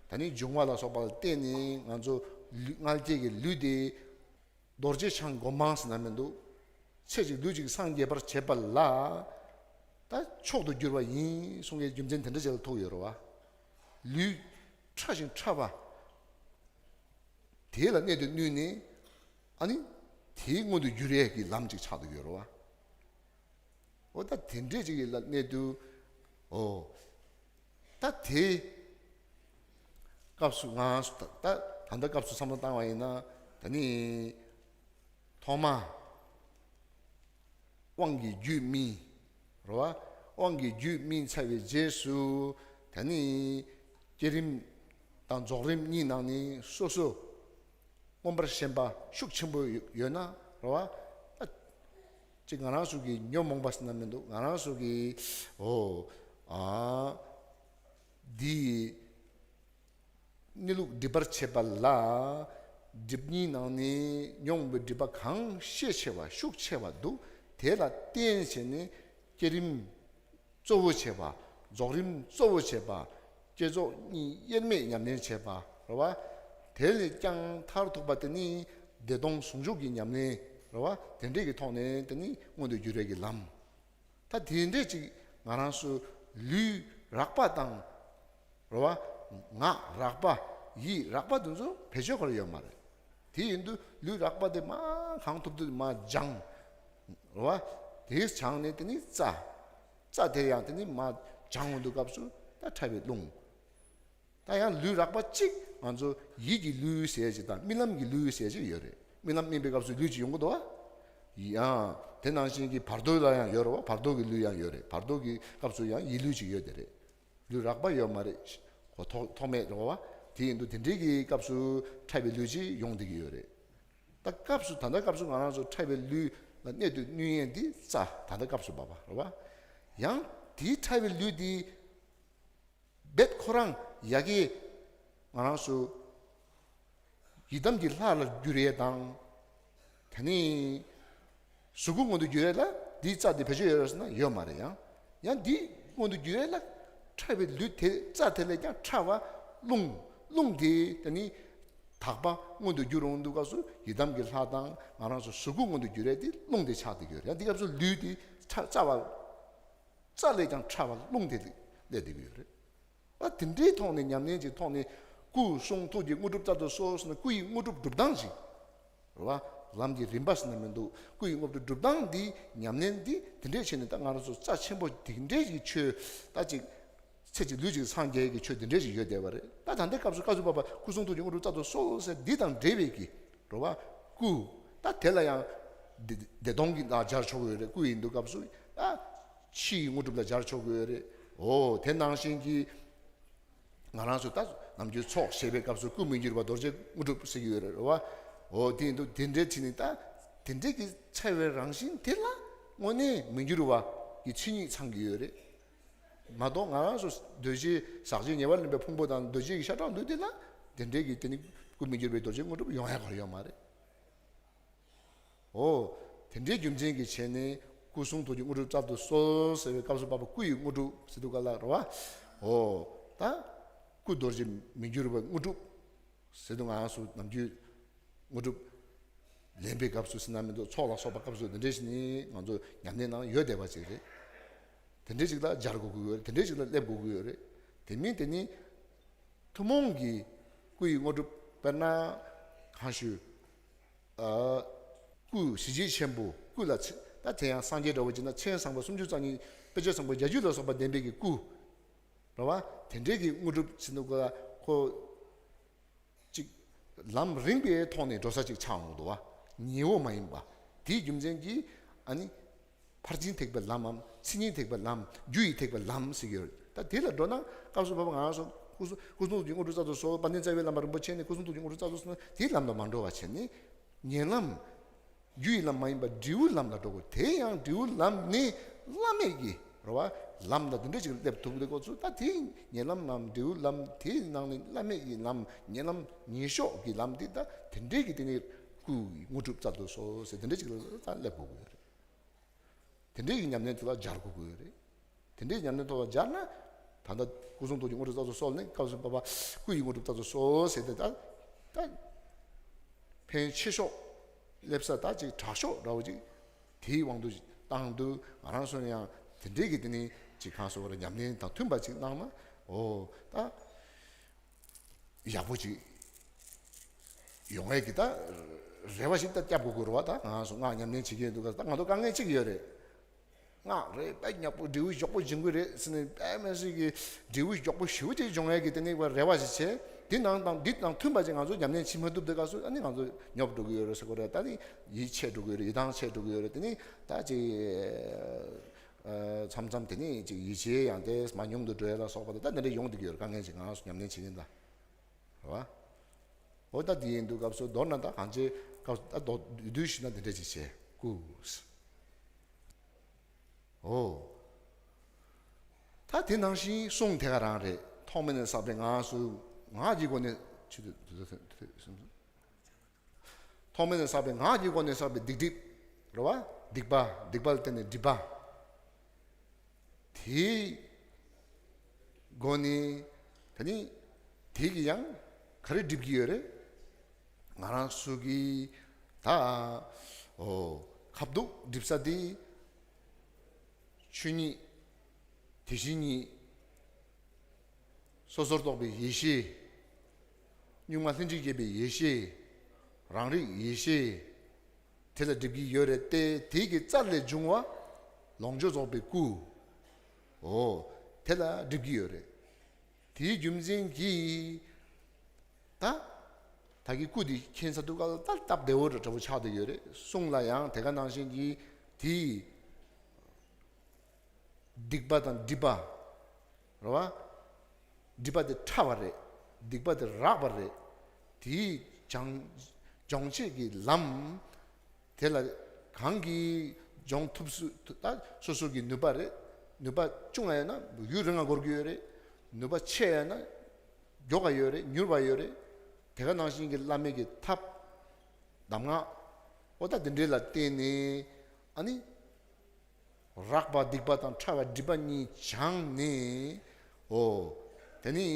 ད་ནི་འབྱུང་བ་ལ་སོགས་པ་ལ་བརྟེན་ནས་ང་ཚོ་ལུས་མངལ་སྐྱེས་ཀྱི་ལུས་དེ་རྡོ་རྗེ་འཆང་སྒོམ་སྤང་ཟེར་ན་མི་འདུག་ཚེ་གཅིག་ལུས་གཅིག་སངས་རྒྱས་པར་བྱེད་པ་ལ་ད་མཆོག་ཏུ་གྱུར་པ་ཡིན་གསུང་གི་རྒྱུ་མཚན་དེ་འདྲ་ཅིག་ལ་ཐུག་ཡོད་རེད་བ། ལུས་ཕྲ་ཞིང་ཕྲ་བ། དེ་ལ་གནད་དུ་བསྣུན་ནས་ཨ་ནི་དེའི་མངོན་དུ་འགྱུར་ཡས་ཀྱི་ལམ་ཅིག་ཆགས་བསྡད་ཡོད་རེད་བ། འོ་ད་དེ་འདྲས་ཅིག་ལ་གནད་དུ་འོ་ད་དེ་སྐབས་སུ་ང་ད་ད་ད་ལྟ་སྐབས་སུ་བསམ་བློ་བཏང་བ་ཡིན་ན་ད་ནི་ཐོག་མ། དབང་གི་རྒྱུད་སྨིན། རེད་བ། དབང་གི་རྒྱུད་སྨིན་ཚར་བའི་རྗེས་སུ་ད་ནི་བསྐྱེད་རིམ་དང་རྫོགས་རིམ་གཉིས་ནང་ནས་སོ་སོ་མངོན་པར་ཞེན་པ་ཤུགས་ཆེན་པོ་ཡོད་ན་རེད་བ། ཅིག་ང་རང་ཚོ་གི་ཉོན་མོངས་པ་ཟེར་ན་མི་འདུག་ང་རང་ཚོ་གི་འོ་ཨ་འདི་གནས་ལུགས་སྒྲིབ་པར་བྱེད་པ་ལ། སྒྲིབ་གཉིས་ནང་ནས་མྱོང་བའི་སྒྲིབ་པ་གང་ཤས་ཆེ་བ་ཤུགས་ཆེ་བ་འདུག་དེ་ལ་བརྟེན་བྱས་ནས་བསྐྱེད་རིམ་གཙོ་བོ་བྱེད་པ། རྫོགས་རིམ་གཙོ་བོ་བྱེད་པ། བསྐྱེད་རྫོགས་གཉིས་དབྱེར་མེད་ཉམས་ལེན་བྱེད་པ་རེད་བ། དེ་ལས་ཀྱང་མཐར་ཐུག་པ་དེ་ནི་བདེ་སྟོང་ཟུང་འཇུག་གི་ཉམས་ལེན་རེད་བ། དེ་འདྲས་ཀྱི་ཐོག་ནས་དེ་ནི་མངོན་དུ་འགྱུར་བའི་གི་ལམ། ད་དེ་འདྲས་ཅིག་ང་རང་ཚོ་ལུས་རགས་པ་དང་། རེད་བ། ངག་རགས་པ། ཡིད་རགས་པ་དེ་ཚོ་བེད་སྤྱོད་ག་ལ་ཡོད་མ་རེད། དེ་ཡིན་དུས་ལུས་རགས་པ་དེ་མ་གང་ཐུབ་ཐུབ་མ་སྦྱང་། རེད་བ། དེ་སྦྱངས་ནས་དེ་ནི་རྩ། རྩ་དེ་ཡང་དེ་ནི་མ་སྦྱང་འོང་དུས་སྐབས་སུ་ད་ཕྲ་བའི་རླུང་། ད་ཡང་ལུས་རགས་པ་གཅིག་ང་ཚོ་ཡིད་ཀྱི་ལུས་ཟེར་ཅིག་དང་རྨི་ལམ་གྱི་ལུས་ཟེར་ཅིག་ཡོད་རེད། རྨི་ལམ་རྨིས་པའི་སྐབས་སུ་ལུས་ཅིག་ཡོང་གི་འདུག་བ། ཡང་དེ་ནང་བཞིན་གྱི་བར་དོ་ལ་ཡང་ཡོད་རེད་བ། བར་དོ་གི་ལུས་ཡང་ཡོད་རེད། བར་དོ་གི་སྐབས་སུ་ཡང་ཡིད་ལུས་ཅིག་ཡོད་དེ་རེད། ལུས་རགས་པ་ཡོད་མ་རེད། གོ་ཐོག་ཐོགས་མེད་རེད་བ། དེ་ཡིན་དུས་དེ་འདྲའི་གི་སྐབས་སུ་ཕྲ་བའི་ལུས་ཅིག་ཡོང་བསྡད་ཀྱི་ཡོད་རེད། ད་སྐབས་སུ་ད་ལྟ་སྐབས་སུ་ང་རང་ཚོ་ཕྲ་བའི་ལུས་ལ་གནད་དུ་བསྣུན་ཡས་འདི་རྩ་ད་ལྟ་སྐབས་སུ་བབ་པ་རེད་བ། ཡང་དེའི་ཕྲ་བའི་ལུས་འདི་རྦད་ཁོ་རང་ཡ་གི་ང་རང་ཚོ་ཡི་དམ་གྱི་ལྷ་ལ་འགྱུར་ཡས་དང་། དེ་ནས་གཟུགས་སྐུ་མངོན་དུ་འགྱུར་ཡས་ལ་འདིའི་རྩ་འདི་བེད་སྤྱོད་ཡོད་རེད་ཟེར་ན་ཡོད་མ་རེད། ཡང་ཡང་འདི་མངོན་དུ་འགྱུར་ཡས་ལ་ཕྲ་བའི་ལུས་དེ་རྩ་དེ་ལས་ཀྱང་ཕྲ་བ་རླུང་། རླུང་དེ་དེ་ནི་དག་པ་མངོན་དུ་འགྱུར་འོང་དུས་སྐབས་སུ་ཡི་དམ་གྱི་ལྷ་དང་ང་རང་ཚོ་གཟུགས་སྐུ་མངོན་དུ་འགྱུར་ཡས་དེ་རླུང་དེ་ཆགས་བསྡད་ཀྱི་ཡོད་རེད། ཡང་འདི་སྐབས་སུ་ལུས་དེ་ཕྲ་རྩ་བ། རྩ་ལས་ཀྱང་ཕྲ་བ་རླུང་དེ་སླེབས་བསྡད་ཀྱི་ཡོད་རེད། ཨ་དེ་འདྲའི་ཐོག་ནས་ཉམས་ལེན་གྱི་ཐོག་ནས་སྐུ་གསུང་ཐུགས་ཀྱི་དངོས་གྲུབ་རྩལ་དུ་གསོལ་ཟེར་ན་སྐུ་ཡི་དངོས་གྲུབ་སྒྲུབ་སྟངས་ཤིག་རེད་བ། ལམ་གྱི་རིམ་པ་ཟེར་ན་མི་འདུག་སྐུ་ཡི་དངོས་གྲུབ་སྒྲུབ་སྟངས་འདི་ཉམས་ལེན་འདི་དེ་འདྲས་བྱས་ནས་ད་ང་རང་ཚོ་རྩ་ཆེན་པོ་དེ་འདྲས་ཀྱི་ཆོས་ད་ཅིག་ཚེ་གཅིག་ལུས་གཅིག་སངས་རྒྱས་ཀྱི་ཆོས་དེ་འདྲས་ཅིག་ཡོད་བསྡད་པ་རེད། ད་ད་ལྟའི་སྐབས་སུ་བཀའ་ཟུར་པ་པ་སྐུ་གསུང་ཐུགས་ཀྱི་དངོས་གྲུབ་རྩལ་དུ་གསོལ་ཟེར་འདི་དང་འབྲེལ་བའི་གི་རེད་བ། སྐུ། ད་དེ་ལ་ཡང་བདེ་བདེ་སྟོང་གི་ལ་སྦྱར་ཆོག་གི་ཡོད་རེད། སྐུ་ཡིན་དུས་སྐབས་སུ་ད་ཕྱི་ཡི་དངོས་གྲུབ་ལ་སྦྱར་ཆོག་གི་ཡོད་རེད། འོ་དེ་ནང་བཞིན་གྱི་ང་རང་ཚོ་ད་ནམ་རྒྱུན་ཚོགས་བཤད་པའི་སྐབས་སུ་སྐུ་མི་འགྱུར་བ་རྡོ་རྗེ་དངོས་གྲུབ་ཟེར་གྱི་ཡོད་རེད་བ། འོ་དེ་ཡིན་དུས་དེ་འདྲའི་ཕྱིར་ནི་ད་དེ་འདྲའི་གི་ཕྲ་བའི་རང་བཞིན་དེ་ལ་དངོས་གནས་མི་འགྱུར་བ་གི་མཚན་ཉིད་ཚང་གི་ཡོད་རེད། མ་གཏོགས་ང་རང་ཚོ་གདོས་བཅས་ཟག་བཅས་ཉེ་བར་ལེན་པའི་ཕུང་པོ་དང་གདོས་བཅས་ཀྱི་ཤ་ཁྲག་ལུས་དེ་ལ་དེ་འདྲའི་གི་དེ་ནི་སྐུ་མི་འགྱུར་བའི་རྡོ་རྗེ་དངོས་གྲུབ་ཡོང་ཡ་ག་ཡོད་མ་རེད། འོ། དེ་འདྲའི་རྒྱུ་མཚན་གྱི་ཆེད་ནས་སྐུ་གསུང་ཐུགས་ཀྱི་དངོས་གྲུབ་རྩལ་དུ་གསོལ་ཟེར་བའི་སྐབས་སུ་བབ་པ་སྐུ་ཡི་དངོས་གྲུབ་ཟེར་དུས་ག་ལ་རེད་བ། འོ། ད། སྐུ་རྡོ་རྗེ་མི་འགྱུར་བའི་དངོས་གྲུབ་ཟེར་དུས་ང་རང་ཚོ་ནམ་རྒྱུན་དངོས་གྲུབ་ལེན་པའི་སྐབས་སུ་ཟེར་ན་མི་འདུག་ཚོགས་ལ་སོགས་པ་སྐབས་སུ་དེ་འདྲའི་ཞིག་ནི་ང་ཚོ་ཉམས་ལེན་ནང་ཡོད་བསྡད་པ་ཅིག་རེད། དེ་འདྲའི་ཞིག་ལ་སྦྱར་དགོས་ཀྱི་ཡོད་རེད། དེ་འདྲའི་ཞིག་ལ་སླེབས་དགོས་ཀྱི་ཡོད་རེད། དེ་མིན་དེ་ནི་ཐུན་མོང་གི་སྐུ་ཡི་དངོས་གྲུབ་དཔེར་ན་གང་ཞུ། ཨ། སྐུ་གཟི་བརྗིད་ཆེན་པོ་སྐུ་ལ་ཚེ་ད་དེ་ཡང་སངས་རྒྱས་འདྲ་བོ་བྱས་ན་མཚན་བཟང་པོ་སུམ་ཅུ་རྩ་གཉིས་དཔེ་བྱད་བཟང་པོ་བརྒྱད་ཅུ་ལ་སོགས་པ་ལྡན་པའི་གི་སྐུ། རེད་བ། དེ་འདྲའི་གི་དངོས་གྲུབ་ཟེར་འདུག་ག་ཁོ། གཅིག་ལམ་རིང་པའི་ཐོག་ནས་འགྲོ་ས་ཅིག་ཆགས་འོང་འདུག་བ། ཉེ་བོ་མ་ཡིན་པ། དེའི་རྒྱུ་མཚན་གྱིས་ཨ་ནི་ཕར་ཕྱིན་ཐེག་པའི་ལམ་མམ་ཚུར་ཕྱིན་ཐེག་པའི་ལམ། རྒྱུ་ཡི་ཐེག་པའི་ལམ་ཟེར་གྱི་ཡོད། ད་དེ་ལ་འགྲོ་ན་སྐབས་སུ་བབ་པ་ང་རང་ཚོ་སྐུ་གསུང་སྐུ་གསུང་ཐུགས་ཀྱི་དངོས་གྲུབ་སྩལ་དུ་གསོལ། དཔལ་ལྡན་རྩ་བའི་བླ་མ་རིན་པོ་ཆེ་ནས་སྐུ་གསུང་ཐུགས་ཀྱི་དངོས་གྲུབ་སྩལ་དུ་གསོལ་ན་དེའི་ལམ་ལ་མ་འགྲོ་བ་བྱས་ནས་ཉེ་ལམ། རྒྱུ་ཡི་ལམ་མ་ཡིན་པ་འབྲས་བུའི་ལམ་ལ་འགྲོ་དགོས། དེ་ཡང་འབྲས་བུའི་ལམ་ནི་བླ་མེད་ཀྱི་རེད་བ། ལམ་ལ་དེ་འདྲ་ཅིག་སླེབས་ཐུབ་དེ་ཁོ་ཚོ་ད་དེ་ཉེ་ལམ་ལམ་འབྲས་བུའི་ལམ་དེའི་ནང་ནས་བླ་མེད་ཀྱི་ལམ་ཉེ་ལམ་ཉེ་ཤོས་ཀྱི་ལམ་དེ་ད་དེ་འདྲའི་གི་དེ་ནས་སྐུ་ཡི་དངོས་གྲུབ་སྩལ་དུ་གསོལ་ཟེར་དེ་འདྲ་ཅིག་ལ་ད་སླེབས་དགོས་ཀྱི་ཡོད་རེད། དེ་འདྲའི་གི་ཉམས་ལེན་དེ་ལ་སྦྱར་དགོས་ཀྱི་ཡོད་རེད། དེ་འདྲའི་ཉམས་ལེན་ཐོག་ལ་སྦྱར་ན། ད་ལྟ་སྐུ་གསུང་ཐུགས་ཀྱི་དངོས་གྲུབ་སྩལ་དུ་གསོལ་ནས་སྐབས་སུ་བབ་པ་སྐུ་ཡི་དངོས་གྲུབ་སྩལ་དུ་གསོལ་ཟེར་ཏེ་ད་ད་ཕན་ཆེ་ཤོས་སླེབས་ས་ད་ཅིག་དྲག་ཤོས་འདྲ་བོ་ཅིག་དེའི་དབང་དུ་བཏང་དུས་ང་རང་ཚོ་ཡང་དེ་འདྲའི་གི་དེ་ནི་ཅིག་གང་ཟེར་བ་རེད། ཉམས་ལེན་དང་མཐུན་པ་ཅིག་གནང་ན་འོ་ད། ཡག་པོ་ཅིག་ཡོང་ཡས་ཀྱི་ད་རེ་བ་ཞིག་ད་བརྒྱབ་དགོས་ཀྱི་རེད་བ། ད་ང་ཚོ་སྔགས་ཉམས་ལེན་བྱེད་ཀྱི་ཡོད་འདུག་ག་ད་ང་ཚོ་དཀའ་ངལ་གཅིག་ཡོད་རེད། སྔགས་རེད་དཔེ་ཡག་པོ་འབྲས་བུ་མགྱོགས་པོ་འབྱུང་གི་རེད་ཟེར་ནས་དཔེ་མི་སྲིད་ཀྱི་འབྲས་བུ་མགྱོགས་པོ་ཞེ་པོ་ཅིག་འབྱུང་ཡས་ཀྱི་དེ་ནས་རེ་བ་ཞིག་བྱས། དེ་ནང་དང་འདི་དང་མཐུན་པ་ཅིག་ང་ཚོ་ཉམས་ལེན་བྱེད་མ་ཐུབ་དེ་ག་སུ་ཨ་ནི་ང་ཚོ་ཉོབ་འགྲོ་གི་ཡོད་རེད་ཟེར་གོ་རེད། ད་ནི་ཡིད་ཆད་འགྲོ་གི་ཡོད་རེད། ཡིད་ཐང་ཆད་འགྲོ་གི་ཡོད་རེད། དེ་ནི་ད་ཅིག་མཚམས་མཚམས་དེ་ནས་ཅིག་ཡིད་ཆེས་ཡང་དེ་མ་ཉུང་དུ་འགྲོ་ཡ་ལ་སོགས་པ་དེ་ད་དེ་འདྲ་ཡོང་བསྡད་ཀྱི་ཡོད་རེད། དཀའ་ངལ་ཅིག་ང་རང་ཚོ་ཉམས་ལེན་བྱེད་མཁན་ལ་རེད་བ། འོ་ད་དེ་ཡིན་དུས་སྐབས་སུ་མདོར་ན་ད་གང་ཅི་སྐབས་སུ་ད་མདོར་བསྡུས་ཞུས་ན་དེ་འདྲ་ཅིག་བྱས་སྐུ། འོ། ད་དེ་ནང་བཞིན་གསུང་དེ་ག་རང་རེད། ཐོག་མེད་ནས་བསགས་པའི་ངག་སུ་ངག་གི་སྒོ་ནས་ཆུ་དུ་དུ་དུ་དུ་དུ་གསུང་། ཐོག་མེད་ནས་བསགས་པའི་ངག་གི་སྒོ་ནས་བསགས་པའི་སྡིག་སྒྲིབ་རེད་བ། སྡིག་པ། སྡིག་པ་ལ་བརྟེན་ནས་སྒྲིབ་པ། དེའི་སྒོ་ནས་ད་ནི་དེ་གི་ཡང་ག་རེ་སྒྲིབ་ཀྱི་ཡོད་རེད། ང་རང་ཚོ་གི་ད་འོ་ཁ་ཐུག་སྒྲིབ་ས་དེ་ཆོས་ཉིད་དེ་བཞིན་ཉིད། སོ་སོར་རྟོག་པའི་ཡེ་ཤེས། གཉུག་མ་ལྷན་ཅིག་སྐྱེས་པའི་ཡེ་ཤེས། རང་རིག་ཡེ་ཤེས། དེ་ལ་སྒྲིབ་ཀྱི་ཡོད་རེད་དེ། དེ་གི་རྩ་ལས་བྱུང་བ་ལོངས་སྤྱོད་རྫོགས་པའི་སྐུ། འོ། དེ་ལ་སྒྲིབ་ཀྱི་ཡོད་རེད། དེའི་རྒྱུ་མཚན་གྱིས་ད་ད་གི་སྐུ་དེ་མཁྱེན་ས་དུས་སྐབས་ལ་ད་སྟབས་བདེ་བོ་འདྲ་བོ་ཆགས་བསྡད་ཡོད་རེད། གསུང་ལ་ཡང་དེ་ག་ནང་བཞིན་གྱི་དེའི་སྡིག་པ་དང་སྒྲིབ་པ་རེད་བ། སྒྲིབ་པ་དེ་ཕྲ་བ་རེད། སྡིག་པ་དེ་རགས་པ་རེད། དེའི་སྦྱང་སྦྱོང་བྱེད་ཀྱི་ལམ་དེ་ལ་གང་གིས་སྦྱོང་ཐུབ་སུ་ད་སོ་སོ་གི་ནུས་པ་རེད། ནུས་པ་ཆུང་བ་ཡོད་ན་ཡུན་རིང་བ་འགོར་གྱི་ཡོད་རེད། ནུས་པ་ཆེ་བ་ཡོད་ན་མགྱོགས་པ་ཡོད་རེད། མྱུར་བ་ཡོད་རེད། དེ་ག་ནང་བཞིན་གྱི་བླ་མེད་ཀྱི་ཐབས་གདམས་ངག་འོ་ད་དེ་འདྲའི་ལ་བརྟེན་ནས་ཨ་ནི། རགས་པ་སྡིག་པ་དང་ཕྲ་བ་སྒྲིབ་པ་གཉིས་སྦྱངས་ནས། འོ། དེ་ནི་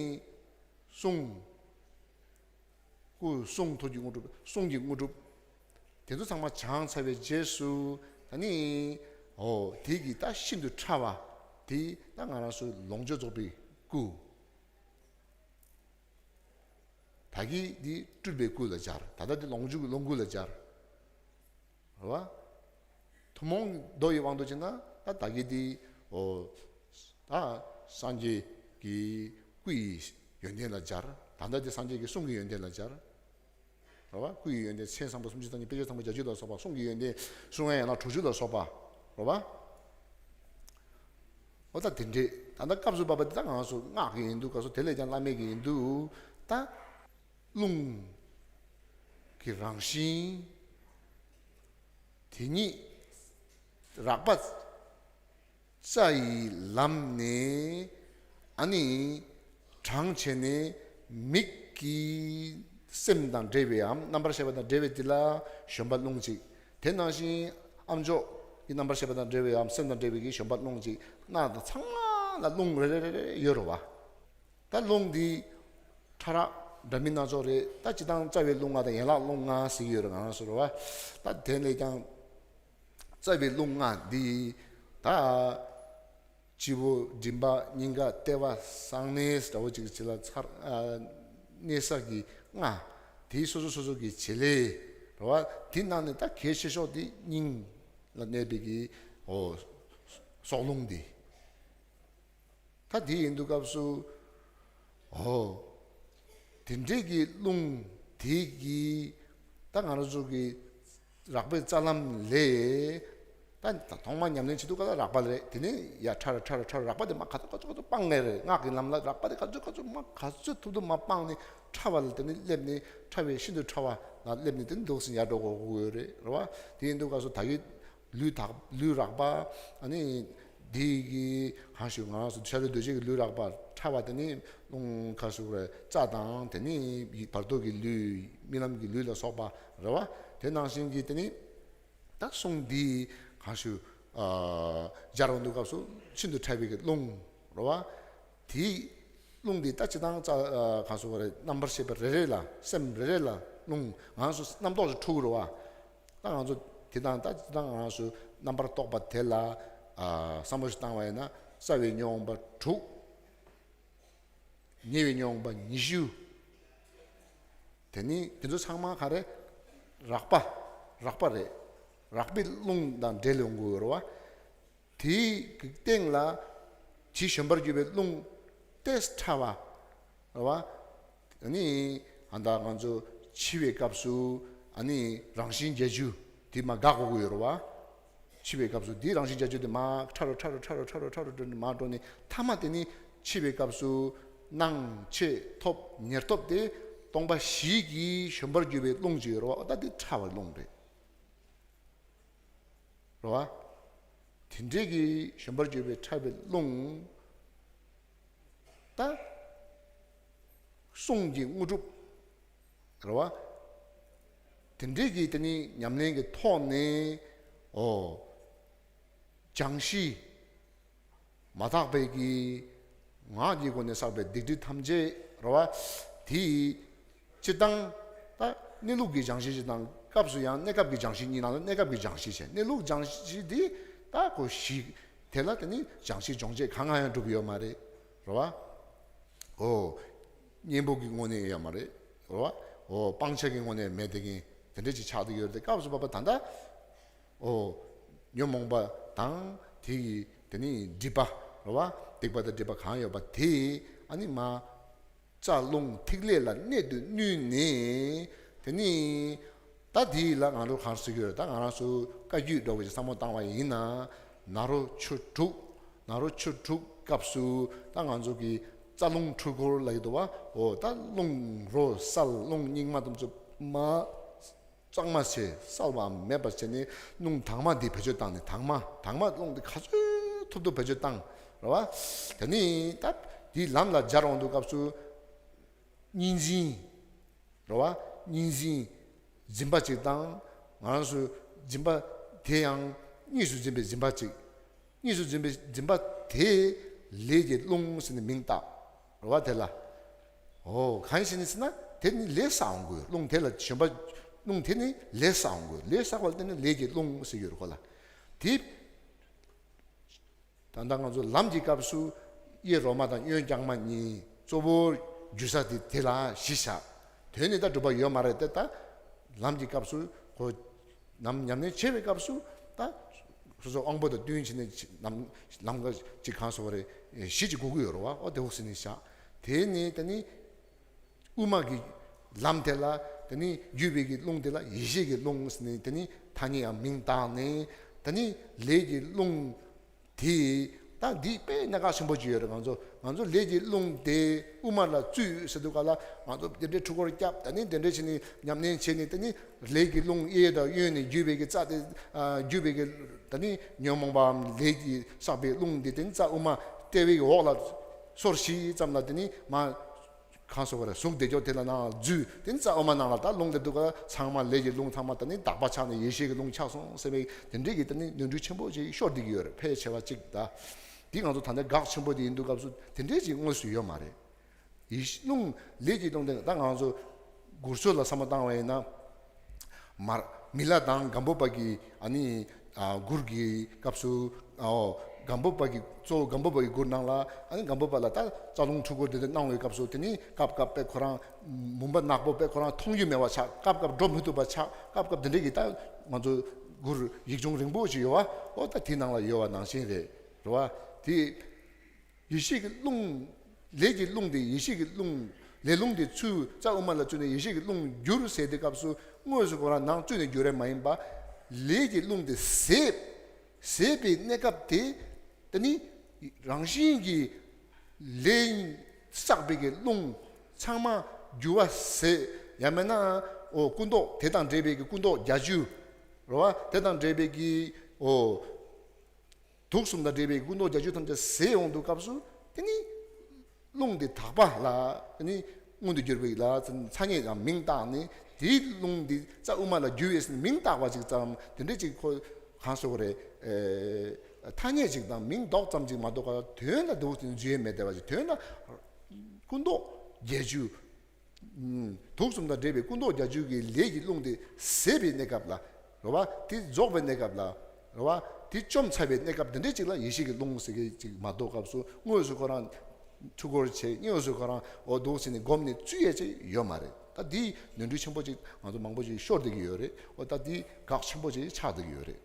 གསུང་། སྐུ་གསུང་ཐུགས་ཀྱི་དངོས་གྲུབ། གསུང་གི་དངོས་གྲུབ། དེ་ཚོ་ཚང་མ་སྦྱངས་ཚར་བའི་རྗེས་སུ་ད་ནི། འོ། དེ་གི་ད་ཤིན་ཏུ་ཕྲ་བ་དེ་ད་ང་རང་ཚོའི་ལོངས་སྤྱོད་རྫོགས་པའི་སྐུ། ད་གིན་འདི་སྤྲུལ་པའི་སྐུ་ལ་སྦྱར། ད་ལྟ་འདི་ལོངས་སྤྱོད་ཀྱི་ལོངས་སྐུ་ལ་སྦྱར། རེད་བ། ཐུན་མོང་མདོ་ཡི་དབང་དུ་བྱས་ན་ད་ད་གིན་འདི་འོ་ད་སངས་རྒྱས་ཀྱི་སྐུ་ཡི་ཡོན་ཏན་ལ་སྦྱར། ད་ལྟ་འདི་སངས་རྒྱས་ཀྱི་གསུང་གི་ཡོན་ཏན་ལ་སྦྱར། རེད་བ། སྐུ་ཡི་ཡོན་ཏན་མཚན་བཟང་པོ་སུམ་ཅུ་རྩ་གཉིས། དཔེ་བྱད་ཚངས་པ་བརྒྱད་ཅུ་ལ་སོགས་པ། གསུང་གི་ཡོན་ཏན་གསུང་ཡན་ལག་དྲུག་ཅུ་ལ་སོགས་པ། རེད་བ། འོ་ད་དེ་འདྲས། ད་ལྟ་སྐབས་སུ་བབ་པ་འདི་ད་ང་ཚོ་སྔགས་ཀྱི་ཡིན་འདུག་ག་སོ་དེ་ལས་ཀྱང་བླ་མེད་ཀྱི་ཡིན་འདུག་ད་རླུང་གི་རང་བཞིན་དེ་ཉིད་རགས་པ་རྩ་ཡི་ལམ་ནས་ཨ་ནི། གྲངས་བྱས་ནས་མིག་གིས་སེམས་དང་འབྲེལ་བའམ་རྣམ་པར་ཤེས་པ་དང་འབྲེལ་བའི་དེ་ལ་བཞོན་པ་རླུང་གཅིག་དེ་ནང་བཞིན་ཨ་མཆོག་གི་རྣམ་པར་ཤེས་པ་དང་འབྲེལ་བའམ་སེམས་དང་འབྲེལ་བའི་གི་བཞོན་པ་རླུང་གཅིག་སྣ་དང་ཚང་མ་ལ་རླུང་རེ་རེ་རེ་རེ་ཡོད་རེད་བ། ད་རླུང་འདི་ཕྲ་རགས་འདྲ་མིན་སྣ་ཚོགས་རེད། ད་སྤྱིར་བཏང་རྩ་བའི་རླུང་ལྔ་དང་ཡན་ལག་རླུང་ལྔ་ཟེར་གྱི་ཡོད་རེད་ང་རང་ཚོ་རེད་བ། ད་དེ་ལས་ཀྱང་རྩ་བའི་རླུང་ལྔ་འདི་ད། སྤྱི་བོ། མགྲིན་པ། སྙིང་ག། ལྟེ་བ། གསང་གནས་འདྲ་བོ་ཅིག་བྱེད་ལ་ཚར། ཨ། གནས་ས་གི་ལྔ། དེའི་སོ་སོ་སོ་སོ་གི་བྱེད་ལས་རེད་བ། དེ་ནང་ནས་ད་གལ་ཆེ་ཤོས་དེ་སྙིང་ལ་གནས་པའི་གི་འོ་སྲོག་རླུང་འདི། ད་དེ་ཡིན་དུས་སྐབས་སུ་འོ་དེ་འདྲའི་གི་རླུང་ དེ་གི་ད་ང་རང་ཚོ་གི་རགས་པའི་རྩ་ལམ་ལས། ད་ཐོག་མར་ཉམས་ལེན་བྱེད་དུས་ག་ལ་རགས་པ་རེད། དེ་ནས་ཡར་ཕྲ་རུ་ཕྲ་རུ་ཕྲ་རུ་རགས་པ་དེ་མར་ག་ཚོད་ག་ཚོད་ག་ཚོད་སྤང་ངེས་རེད། སྔགས་ཀྱི་ལམ་ལ་རགས་པ་དེ་ག་ཚོད་ག་ཚོད་མར་ག་ཚོད་ཐུབ་ཐུབ་མར་སྤངས་ནས་ཕྲ་བ་ལ་དེ་ནས་སླེབས་ནས་ཕྲ་བའི་ཤིན་ཏུ་ཕྲ་བ་ལ་སླེབས་ནས་དེ་ནས་འདུག་སེ་ཡར་འགྲོ་དགོས་དགོས་རེད། རེད་བ། དེ་ཡིན་དུས་ག་ཚོད་ད་གི་ལུས་དག་ལུས་རགས་པ། ཨ་ནི་དེ་གི་གང་ཞུ་ང་རང་ཚོ་ཤ་རུས་གདོས་བཅས་ཀྱི་ལུས་རགས་པ་ཕྲ་བ་དེ་ནི་རླུང་ག་ཚོད་རེད་རྩ་དང་དེ་ནི་བར་དོ་གི་ལུས་རྨི་ལམ་གྱི་ལུས་ལ་སོགས་པ་རེད་བ། དེ་ནང་བཞིན་གྱི་དེ་ནི་ད་གསུང་འདི་གང་ཞུ་སྦྱར་འོང་དུས་སྐབས་སུ་ཤིན་ཏུ་ཕྲ་བའི་གི་རླུང་རེད་བ། དེའི་རླུང་འདི་ད་སྤྱིར་བཏང་རྩ་གང་ཞུ་བ་རེད། རྣམ་པར་ཤེས་པ་རེ་རེ་ལ་སེམས་རེ་རེ་ལ་རླུང་ང་ཚོ་རྣམ་རྟོག་ཅིག་འཁྲུག་རེད་བ། ད་ང་ཚོ་དེ་དང་ད་སྤྱིར་བཏང་ང་ཚོ་རྣམ་པར་རྟོག་པ་དེ་ལ་བསམ་བློ་ཞིག་བཏང་བ་ཡིན་ན། རྩ་བའི་མྱོང་བ་དྲུག་ཉེ་བའི་མྱོང་བ་ཉི་ཤུ། དེ་ནི་དེ་ཚོ་ཚང་མ་ག་རེ། རགས་པ། རགས་པ་རེད། རགས་པའི་རླུང་དང་འབྲེལ་ཡོང་དགོས་རེད་བ། དེའི་གི་སྟེང་ལ་དེ་གཞོམ་པར་གྱུར་པའི་རླུང་ཏོག་ཙམ་ཕྲ་བ་རེད་བ། ཨ་ནི་ཨ་ད་ང་ཚོ་འཆི་བའི་སྐབས་སུ་ཨ་ནི་རང་བཞིན་བརྒྱད་ཅུ་དེ་མར་འགག་དགོས་ཀྱི་ཡོད་རེད་བ། འཆི་བའི་སྐབས་སུ་དེའི་རང་བཞིན་བརྒྱད་ཅུ་དེ་མར་ཕྲ་རུ་ཕྲ་རུ་ཕྲ་རུ་ཕྲ་རུ་ཕྲ་རུ་འགྲོ་ནས་མར་འགྲོ་ནས་མཐའ་མ་དེ་ནི་འཆི་བའི་སྐབས་སུ་སྣང་མཆེད་ཐོབ་ཉེར་ཐོབ་དེ་སྟོང་པ་བཞི་གི་གཞོམ་པར་གྱུར་པའི་རླུང་ཅིག་ཡོད་རེད་བ། ད་དེ་ཕྲ་བའི་རླུང་རེད། རེད་བ། དེ་འདྲའི་གི་གཞོམ་པར་གྱུར་པའི་ཕྲ་བའི་རླུང་ད་གསུང་གི་དངོས་གྲུབ་རེད་བ། དེ་འདྲའི་གི་དེ་ནི་ཉམས་ལེན་གྱི་ཐོག་ནས་ཨོ་སྦྱང་གཞི་མ་དག་པའི་གི་ངག་གི་སྒོ་ནས་བསགས་པའི་སྡིག་སྒྲིབ་ཐམས་ཅད་རེད་བ། དེ་སྤྱིར་བཏང་ད་གནས་ལུགས་ཀྱི་སྦྱང་གཞི་ཞིག་དང་སྐབས་སུ་ཡང་གནས་སྐབས་ཀྱི་སྦྱང་གཞི་གཉིས་ནང་ལ་གནས་སྐབས་ཀྱི་སྦྱང་གཞི་བྱས། གནས་ལུགས་སྦྱང་གཞི་འདི་ད་གོ་ཞིག་དེ་ལ་དེ་ནི་སྦྱང་གཞི་སྦྱོང་བྱེད་གང་གང་ཡང་འགྲུབ་ཡོད་མ་རེད། རེད་བ། ཨོ། གཉེན་པོ་གི་ངོས་ནས་ཡོད་མ་རེད། རེད་བ། ཨོ། སྤང་བྱ་གི་ངོས་ནས་མེད་དེ་གིན་དེ་འདྲ་ཅིག་ཆགས་བསྡད་ཡོད་རེད་དེ། སྐབས་སུ་བབ་པ་ད་ལྟ། ཨོ། ཉོན་མོངས་པ་དང་དེ་ཡི་དེ་ནི་སྒྲིབ་པ་རེད་བ། སྡིག་པ་དང་སྒྲིབ་པ་གང་ཡོད་པ་དེ་ཨ་ནི་མ། རྩ་རླུང་ཐིག་ལེ་ལ་གནད་དུ་བསྣུན་ནས་དེ་ནི་ད་དེ་ལ་ང་རང་གང་ཟེར་གྱི་ཡོད་རེད། ད་ང་རང་ཚོ་བཀའ་བརྒྱུད་འདྲ་བོ་ཞིག་བསམ་བློ་བཏང་བ་ཡིན་ན་ནཱ་རོ་ཆོས་དྲུག་ནཱ་རོ་ཆོས་དྲུག་སྐབས་སུ་ད་ང་ཚོ་གི་རྩ་རླུང་འཁྲུལ་འཁོར་ལབ་ཀྱི་འདུག་བ། འོ་ད་རླུང་རོ་གསལ་རླུང་སྙིགས་མ་དེ་ཚོ་མ་གཙང་མ་བྱས་གསལ་བ་མེད་པར་བྱས་ནས་རླུང་དྭངས་མ་འདི་བེད་སྤྱོད་བཏང་ནས། དྭངས་མ་དྭངས་མ་རླུང་འདི་ག་ཚོད་ཐུབ་ཐུབ་བེད་སྤྱོད་བཏང་རེད་བ། དེ་ནས་ད་འདི་ལམ་ལ་སྦྱར་འོང་དུས་སྐབས་སུ་གཉིས་འཛིན་རེད་བ། གཉིས་འཛིན་འཛིན་པ་གཅིག་དང་། ང་རང་ཚོ་འཛིན་པ་དེ་ཡང་གཉིས་སུ་འཛིན་པའི་འཛིན་པ་གཅིག་གཉིས་སུ་འཛིན་པའི་འཛིན་པ་དེ་ལས་ཀྱི་རླུང་ཟེར་ནས་མིང་བཏགས་རེད་བ། དེ་ལ། ཨོ། གང་ཡིན་ཟེར་ན་དེ་ནི་ལས་བསགས་འོང་དགོས། རླུང་དེ་ལ་གཞོམ་པ། རླུང་དེ་ནི་ལས་བསགས་འོང་དགོས། ལས་བསགས་པ་ལ་བརྟེན་ནས་ལས་ཀྱི་རླུང་ཟེར་གྱི་ཡོད་རེད་ཁོ་ལ། དེ། ད་ལྟ་ང་ཚོ་ལམ་གྱི་སྐབས་སུ་གཡས་རོ་མ་དང་གཡོན་བརྐྱང་མ་གཉིས་གཙོ་བོ་རྒྱུ་ས་དེ་དེ་ལ་གཞི་བཞག་དོན་ནི་ད་སྒྲུབ་པ་ཡོད་མ་རེད་དེ། ད་ལམ་གྱི་སྐབས་སུ་ཁོ་ནམ་ཉམས་ལེན་བྱེད་པའི་སྐབས་སུ་ད་སོ་སོ་དབང་པོ་དང་བསྟུན་བྱས་ནས་ལམ་ལམ་ཁ་ཅིག་གང་སོ་བ་རེད། གཞི་ཅིག་དགོས་ཀྱི་ཡོད་རེད་བ། ཨོ་དེ་འོག་ཟིན་ནས་བཞག་དེ་ནི་དེ་ནི། དབུ་མ་གི་ལམ་དེ་ལ་དེ་ནི་བརྒྱུད་པའི་གི་རླུང་དེ་ལ་ཡེ་ཤེས་ཀྱི་རླུང་ཟེར་ནས་དེ་ནི་ཐ་སྙད་ཡང་མིང་བཏགས་ནས། དེ་ནི་ལས་ཀྱི་རླུང་དེ་ད་འདི་དཔེ་གནད་འགག་ཆེན་པོ་ཅིག་ཡོད་རེད། ང་ཚོ་ང་ཚོ་ལས་ཀྱི་རླུང་དེ་དབུ་མ་ལ་བཙུད་ཟེར་དུས་ག་ལ་ང་ཚོ་དེ་འདྲའི་འཁྲུལ་འཁོར་བརྒྱབ། དེ་ནི་དེ་འདྲ་བྱས་ནས་ཉམས་ལེན་བྱས་ནས་དེ་ནི་ལས་ཀྱི་རླུང་གཡས་དང་གཡོན་ནས་བརྒྱུད་པའི་གི་རྩ་དེ་བརྒྱུད་པའི་གི་དེ་ནི་ཉོན་མོངས་པའམ་ལས་ཀྱིས་བསགས་པའི་རླུང་དེ་དེ་ནི་རྩ་དབུ་མ་ལྟེ་བའི་འོག་ལ་སོར་བཞི་ཙམ་ལ་དེ་ནི་མ། གང་སོ་བ་རེད། གཟུགས་བདེ་མཆོག་དེ་ལ་ནང་ལ་འཛུལ། དེ་ནི་རྩ་དབུ་མ་ནང་ལ་ད་རླུང་དེ་འདུག་ག་ཚང་མ་ལས་ཀྱི་རླུང་ཚང་མ་ད་ནི་དག་པ་ཆགས་ནས་ཡེ་ཤེས་ཀྱི་རླུང་ཆགས་སོང་ཟེར་བའི་དེ་འདྲའི་གི་ད་ནི་ནོར་འཁྲུལ་ཆེན་པོ་ཅིག་ཤོར་བསྡད་ཀྱི་ཡོད་རེད། ཕལ་ཆེ་བ་ཅིག་ད་འདི་ང་ཚོ་ད་ལྟ་འགག་ཆེན་པོ་དེ་ཡིན་དུས་སྐབས་སུ་དེ་འདྲའི་ཅིག་དངོས་སུ་ཡོད་མ་རེད། ཡེ་ཤེས་རླུང་ལས་ཀྱི་རླུང་དེ་ད་ང་ཚོ་མགུར་ཚོ་ལ་བསམ་བློ་བཏང་བ་ཡིན་ན། མར་མི་ལ་དང་སྒམ་པོ་པ་གི་ཨ་ནི་ཨ་མགུར་གྱི་སྐབས་སུ། ཨོ། སྒམ་པོ་པ་གི་གཙོ་བོ་སྒམ་པོ་པ་གི་མགུར་ནང་ལ་ཨ་ནི་སྒམ་པོ་པ་ལ་ད་རྩ་རླུང་འཁྲུལ་འཁོར་དེ་འདྲ་གནང་བའི་སྐབས་སུ་དེ་ནི་སྐབས་སྐབས་པའི་ཁོ་རང་མུན་པ་ནག་པོ་པའི་ཁོ་རང་མཐོང་རྒྱུ་མེད་པ་ཆགས། སྐབས་སྐབས་འགྲོ་མི་ཐུབ་པ་ཆགས། སྐབས་སྐབས་དེ་འདྲ་གི་ད་ང་ཚོ་མགུར་ཡིག་ཆུང་རིང་པོ་ཞིག་ཡོད་བ། ཨོ་ད་དེ་ནང་ལ་ཡོད་བ་ནང་བཞིན་རེད། རེད་བ། དེ། ཡེ་ཤེས་ཀྱི་རླུང་། ལས་ཀྱི་རླུང་དེ་ཡེ་ཤེས་ཀྱི་རླུང་ ལས་རླུང་དེ་ཚུར་རྩ་དབུ་མ་ལ་བཙུད་ནས་ཡེ་ཤེས་ཀྱི་རླུང་བསྒྱུར་ཟེར་དུས་སྐབས་སུ་དངོས་སུ་ཁོ་རང་ནང་བཙུད་ནས་བསྒྱུར་ཡས་མ་ཡིན་པ། ལས་ཀྱི་རླུང་དེ་ཟད། ཟད་པའི་གནས་སྐབས་དེ། དེ་ནི་རང་བཞིན་གྱིས་ལས་བསགས་པའི་གི་རླུང་ཚང་མ་རྒྱུ་བ་ཟད། ཡང་མིན་ན་འོ་སྐུ་མདོག་དེ་དང་འབྲེལ་བའི་གི་སྐུ་མདོག་བརྒྱད་ཅུ། རེད་བ། དེ་དང་འབྲེལ་བའི་གི་འོ། དུག་གསུམ་དང་འབྲེལ་བའི་སྐུ་མདོག་བརྒྱད་ཅུ་ཐམས་ཅད་ཟད་ཡོང་དུས་སྐབས་སུ། དེ་ནི་རླུང་དེ་དག་པ་ལ། དེ་ནི་མངོན་དུ་གྱུར་པའི་ལ་ཐ་སྙད་དང་མིང་བཏགས་ནས། དེའི་རླུང་དེ་རྩ་དབུ་མ་ལ་རྒྱུ་བས་ཟེར་ནས་མིང་བཏགས་པ་ཅིག་ཙམ། དེ་འདྲ་ཅིག་ཁོ་གང་ཟེར་དགོས་རེད། ཨེ། ཐ་སྙད་ཅིག་དང་མིང་འདོགས་ཙམ་ཅིག་མ་གཏོགས། དོན་ལ་འདུག་ཟེར་ནས་རྒྱུ་ཡས་མེད་བསྡད་པ་ཅིག། དོན་ལ་སྐུ་མདོག་བརྒྱད་ཅུ། དུག་གསུམ་དང་འབྲེལ་བའི་སྐུ་མདོག་བརྒྱད་ཅུ་གི་ལས་ཀྱི་རླུང་དེ་ཟད་པའི་གནས་སྐབས་ལ། རེད་བ། དེ་རྫོགས་པའི་གནས་སྐབས་ལ། རེད་བ། དེ་བཅོམ་ཚར་བའི་གནས་སྐབས་འདི་འདྲ་ཅིག་ལ་ཡེ་ཤེས་ཀྱི་རླུང་ཟེར་མཁན་ཅིག་མ་གཏོགས། སྐབས་སུ་དངོས་སུ་ཁོ་རང་འཁྲུལ་འཁོར་བྱས། དངོས་སུ་ཁོ་རང་འོ་འདུག་ཟེར་ནས་བསྒོམས་ནས་བཙུད་ཡས་ཅིག་ཡོད་མ་རེད། ད་འདི་ནོར་འཁྲུལ་ཆེན་པོ་ཅིག་ང་ཚོ་མང་པོ་ཅིག་ཤོར་བསྡད་ཀྱི་ཡོད་རེད། འོ་ད་འདི་འགག་ཆེན་པོ་ཅིག་ཆགས་བསྡད་ཀྱི་ཡོད་རེད།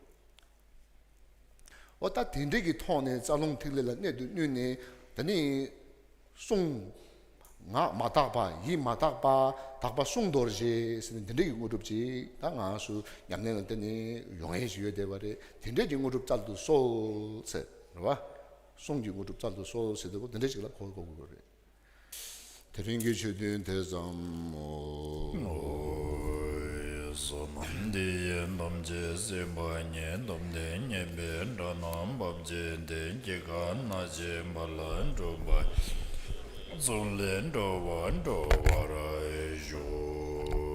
འོ་ད་དེ་འདྲ་གི་ཐོག་ནས་རྩ་རླུང་ཐིག་ལེ་ལ་གནད་དུ་བསྣུན་ནས། ད་ནི་གསུང་། ངག་མ་དག་པ། ཡིད་མ་དག་པ། དག་པ་གསུང་རྡོ་རྗེ་ཟེར་ནས་འདི་འདྲ་གི་དངོས་གྲུབ་ཅིག་ད་ང་ཚོ་ཉམས་ལེན་ལ་བརྟེན་ནས་ཡོང་ཡས་ཞིག་ཡོད་བསྡད་པ་རེད། དེ་འདྲ་གི་དངོས་གྲུབ་སྩལ་དུ་གསོལ་ཟེར། རེད་བ། གསུང་གི་དངོས་གྲུབ་སྩལ་དུ་གསོལ་ཟེར་དུས་འདི་འདྲ་ཅིག་ལ་གོ་དགོས་ཀྱི་རེད། དེ་རིང་གི་ཆོས་ཐུན་དེ་ཙམ་མོ། བསོད་ནམས་འདི་ཡིས་ཐམས་ཅད་གཟིགས་པ་ཉིད། ཐོབ་ནས་ཉེས་པའི་དགྲ་རྣམས་ཕམ་བྱས་ཏེ། སྐྱེ་རྒ་ན་འཆིའི་རྦ་རླབས་འཁྲུགས་པ་ཡི། ཚུར་ལ་འགྲོ་བ་སྒྲོལ་བར་ཤོག།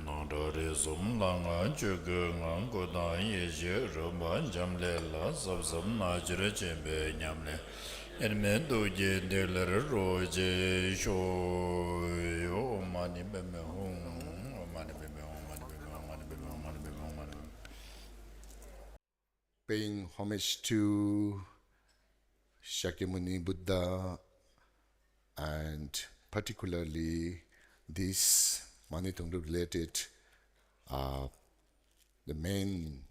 སྣང་གྲགས་རིག་གསུམ་ལྷ་སྔགས་ཆོས་སྐུའི་ངང་། སྐུ་དང་ཡེ་ཤེས་རོལ་པ་འབྱམས་ཀླས་ལ། ཟབ་ཟབ་རྣལ་འབྱོར་ཆེན་པོའི་ཉམས་ལེན། དབྱེར་མེད་རྡོ་རྗེ་ཐིག་ལེར་རོ་གཅིག་ཤོག། ཨོཾ་མ་ཎི་པདྨེ་ཧཱུྃ། ཨོཾ་མ་ཎི་པདྨེ་ཧཱུྃ། མ་ཎི་པདྨེ་ཧཱུྃ། མ་ཎི་པདྨེ་ཧཱུྃ། མ་ཎི་པདྨེ་ཧཱུྃ། Paying homage to Shakyamuni Buddha, and particularly this Manitungrab related, uh, the main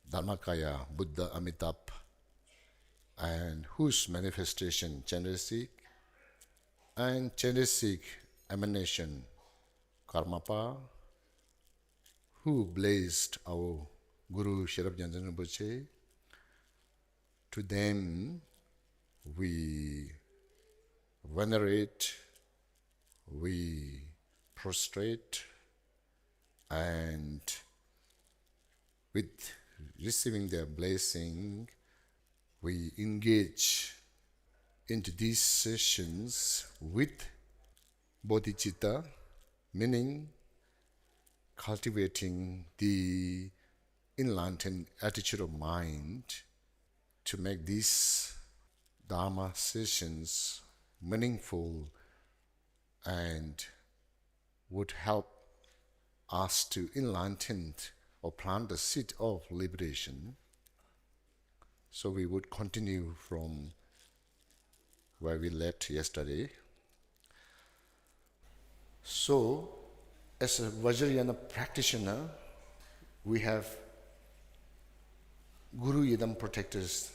Dharmakaya Buddha Amitabha, and whose manifestation Chenrezig, and Chenrezig emanation Karmapa, who blessed our Guru Sherab Gyaltsab Rinpoche. To them we venerate, we prostrate, and with receiving their blessing, we engage into these sessions with bodhicitta, meaning cultivating the enlightened attitude of mind to make these Dharma sessions meaningful and would help us to enlighten or plant the seed of liberation. So we would continue from where we left yesterday. So, as a Vajrayana practitioner, we have Guru Yidam Protector's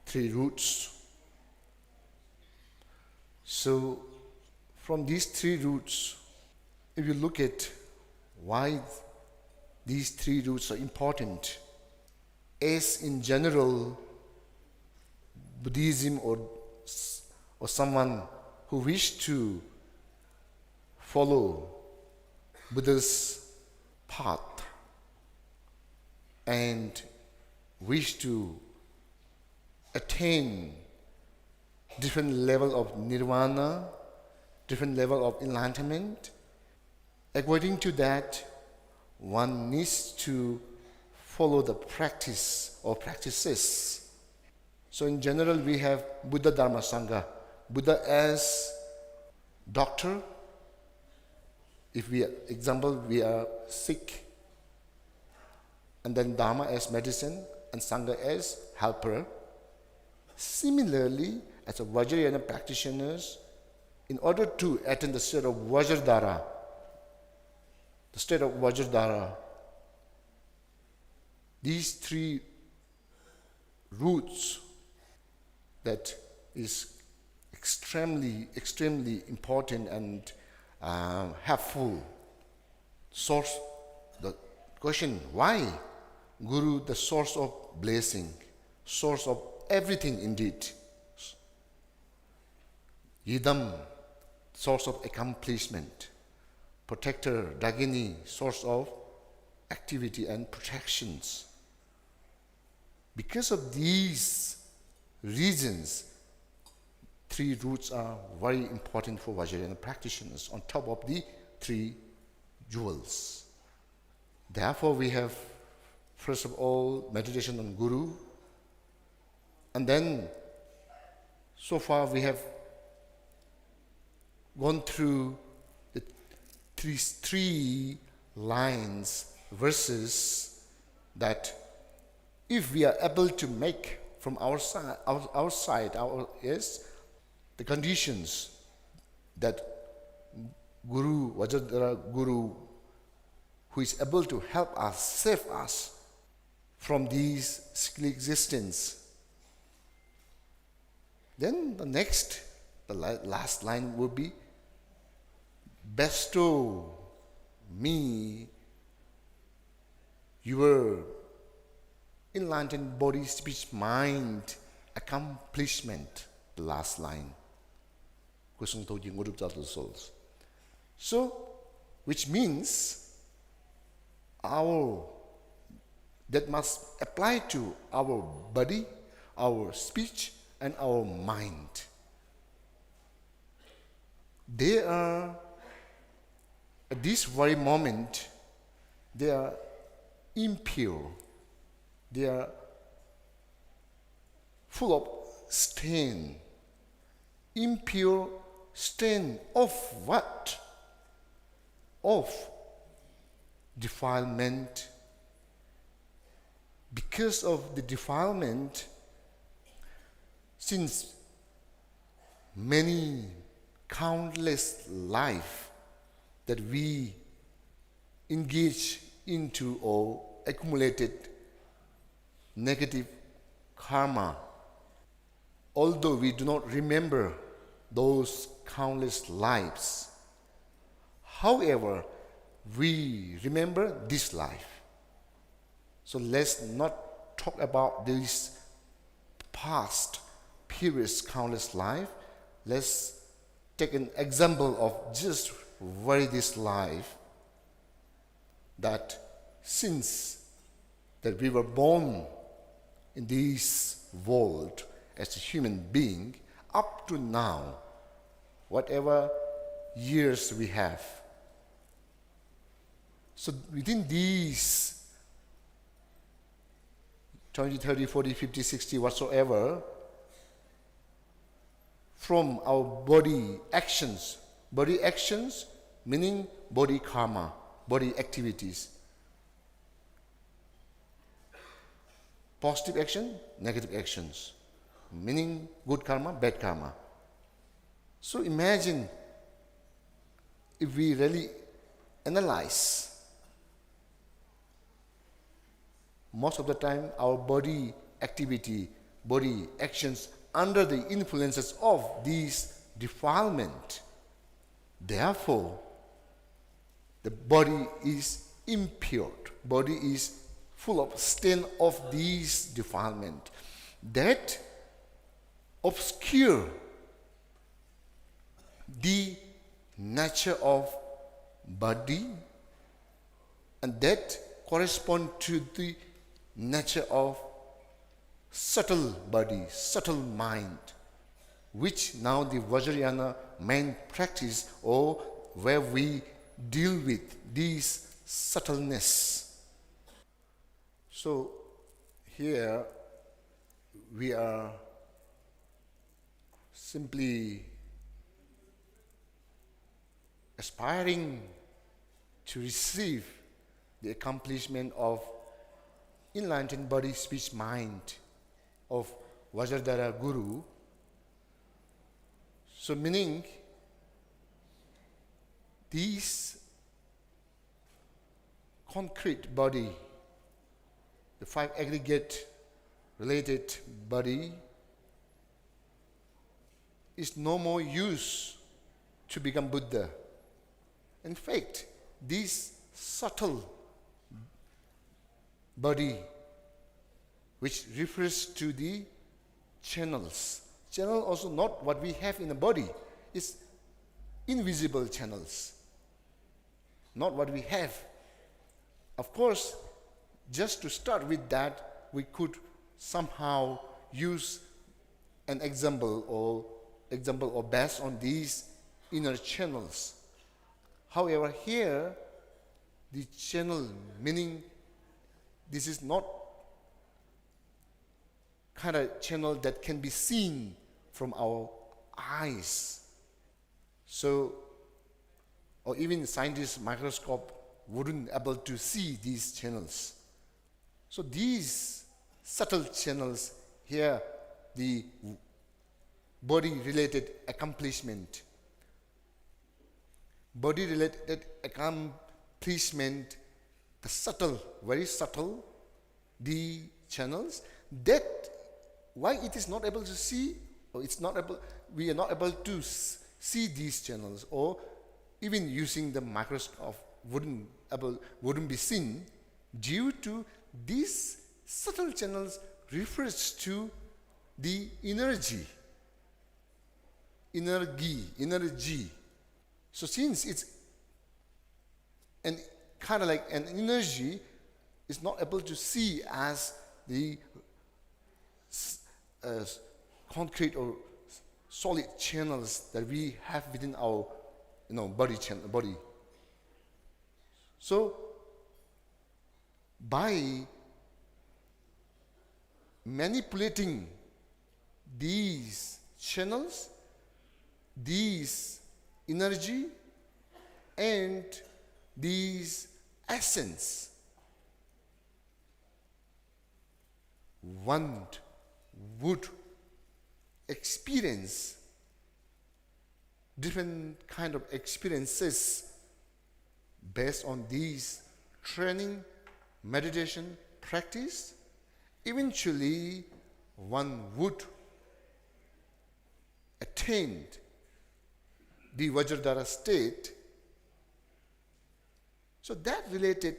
three roots. So, from these three roots, if you look at why these three roots are important, as in general, Buddhism or, or someone who wish to follow Buddha's path and wish to attain different level of nirvana, different level of enlightenment, according to that, one needs to follow the practice or practices. So in general, we have Buddha, Dharma, Sangha. Buddha as doctor, if we, example, we are sick, and then Dharma as medicine, and Sangha as helper. Similarly, as a Vajrayana practitioners, in order to attain the state of Vajradhara, the state of Vajradhara, these three roots, that is extremely, extremely important and uh, helpful source. The question, why Guru, the source of blessing, source of everything indeed. Yidam, source of accomplishment. Protector, Dagini, source of activity and protections. Because of these reasons, three roots are very important for Vajrayana practitioners on top of the three jewels. Therefore, we have, first of all, meditation on Guru, and then so far we have gone through the three, three lines, verses that if we are able to make from our side, our, our side, our, yes, the conditions that Guru, Vajradhara Guru, who is able to help us, save us from these sickly existence. Then the next, the la- last line would be, bestow me your enlightened body, speech, mind, accomplishment. The last line. Kusung Toji Ngurupta Souls. So, which means our that must apply to our body, our speech, and our mind. They are, at this very moment, they are impure, they are full of stain. Impure stain of what? Of defilement. Because of the defilement, since many countless life that we engage into or accumulated negative karma, although we do not remember those countless lives, however, we remember this life. So let's not talk about this past, previous countless life. Let's take an example of just very this life, that since that we were born in this world as a human being, up to now, whatever years we have, so within these twenty, thirty, forty, fifty, sixty, whatsoever, from our body actions, body actions meaning body karma, body activities. Positive action, negative actions, meaning good karma, bad karma. So imagine if we really analyze, most of the time our body activity, body actions under the influences of these defilement. Therefore, the body is impure, body is full of stain of these defilement that obscure the nature of body, and that correspond to the nature of subtle body, subtle mind, which now the Vajrayana main practice or where we deal with these subtleness. So here we are simply aspiring to receive the accomplishment of enlightened body, speech, mind of Vajradhara Guru. So meaning, these concrete body, the five aggregate related body, is no more use to become Buddha. In fact, this subtle body, which refers to the channels, channel also not what we have in the body, it's invisible channels, not what we have. Of course, just to start with that, we could somehow use an example or example or based on these inner channels. However, here, the channel meaning, this is not kind of channel that can be seen from our eyes. So, or even scientist microscope wouldn't able to see these channels. So these subtle channels here, the body related accomplishment, body related accomplishment, the subtle, very subtle, the channels, that why it is not able to see, or it's not able, we are not able to s- see these channels, or even using the microscope wouldn't able, wouldn't be seen, due to these subtle channels refers to the energy, energy, energy. So since it's an kind of like an energy, is not able to see as the s- uh, concrete or solid channels that we have within our, you know, body channel body. So by manipulating these channels, these energy, and these essence, one would experience different kind of experiences based on these training, meditation, practice. Eventually, one would attain the Vajradhara state. So that related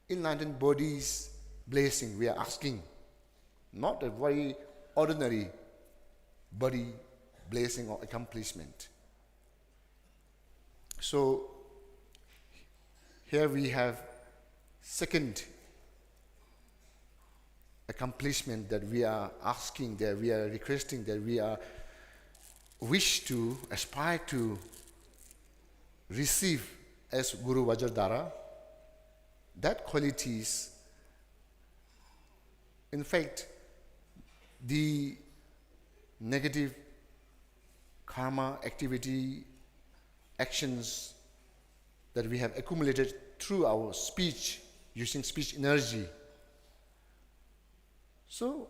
enlightened body's blessing we are asking, not a very ordinary body blessing or accomplishment. So here we have second accomplishment that we are asking, that we are requesting, that we are wish to aspire to receive as Guru Vajradhara, that qualities, in fact, the negative karma activity, actions that we have accumulated through our speech, using speech energy. So,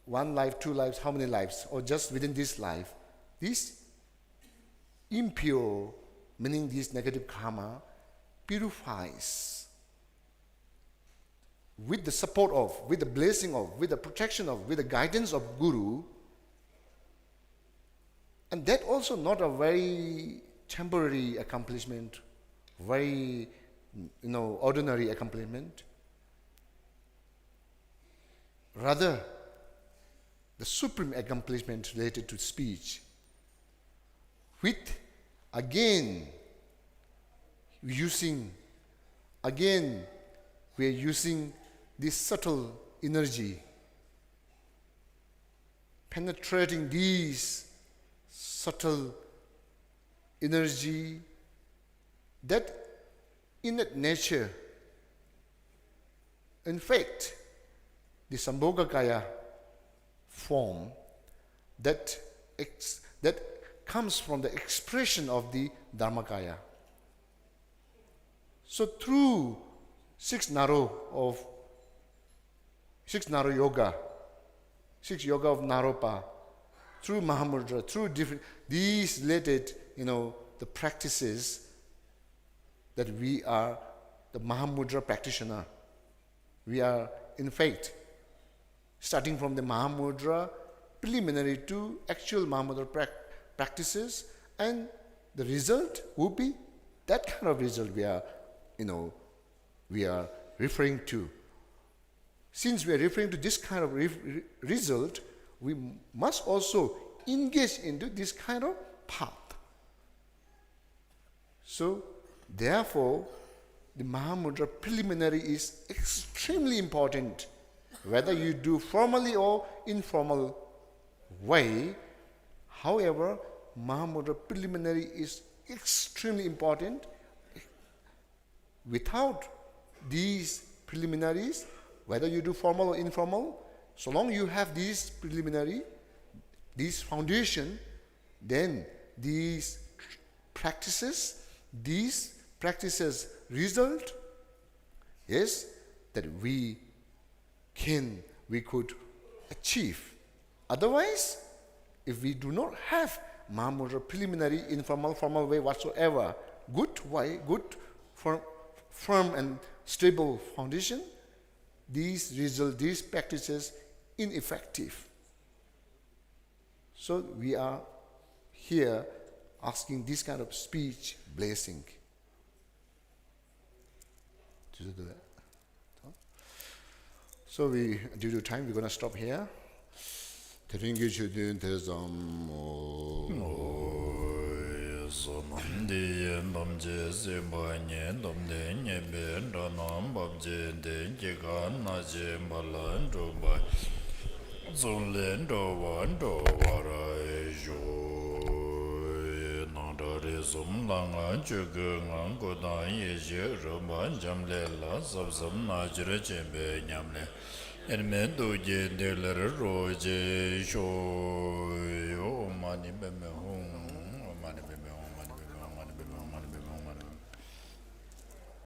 one life, two lives, how many lives? Or just within this life, this impure, meaning this negative karma, purifies with the support of, with the blessing of, with the protection of, with the guidance of Guru. And that also not a very temporary accomplishment, very, you know, ordinary accomplishment. Rather, the supreme accomplishment related to speech, with again using, again we are using this subtle energy, penetrating these subtle energy that in that nature, in fact, the Sambhogakaya form that ex- that comes from the expression of the Dharmakaya. So through six Naro of six Naro Yoga, six Yoga of Naropa, through Mahamudra, through different these related, you know, the practices that we are the Mahamudra practitioner. We are, in fact, starting from the Mahamudra preliminary to actual Mahamudra prac- practices, and the result will be that kind of result we are, you know, we are referring to. Since we are referring to this kind of re- re- result, we must also engage into this kind of path. So, therefore, the Mahamudra preliminary is extremely important, whether you do formally or informal way. However, Mahamudra preliminary is extremely important. Without these preliminaries, whether you do formal or informal, so long you have these preliminary, these foundation, then these practices, these practices result is that we can, we could achieve. Otherwise, if we do not have Mahamudra preliminary, informal, formal way whatsoever, good way, good, firm, firm and stable foundation, these result, these practices ineffective. So we are here asking this kind of speech blessing. Did you do that? So we, due to time, we're gonna stop here. དེ་རིང་གི་ཆོས་ཐུན་དེ་ཙམ་མོ། བསོད་ནམས་འདི་ཡིས་ཐམས་ཅད་གཟིགས་པ་ཉིད། ཐོབ་ནས་ཉེས་པའི་དགྲ་རྣམས་ཕམ་བྱས་ཏེ། སྐྱེ་རྒ་ན་འཆིའི་རྦ་རླབས་འཁྲུགས་པ་ཡི། ཚུར་ལས་འགྲོ་བ་སྒྲོལ་བར་ཤོག། སྣང་གྲགས་རིག་གསུམ་ལྷ་སྔགས་ཆོས་སྐུའི་ངང་། སྐུ་དང་ཡེ་ཤེས་རོལ་པ་འབྱམས་ཀླས་ལ། ཟབ་ཟབ་རྣལ་འབྱོར་ཆེན་པོའི་ཉམས་ལེན། དབྱེར་མེད་ཐུགས་ཀྱི་ཐིག་ལེར་རོ་གཅིག་ཤོག། ཨོཾ་མ་ཎི་པདྨེ་ཧཱུྃ།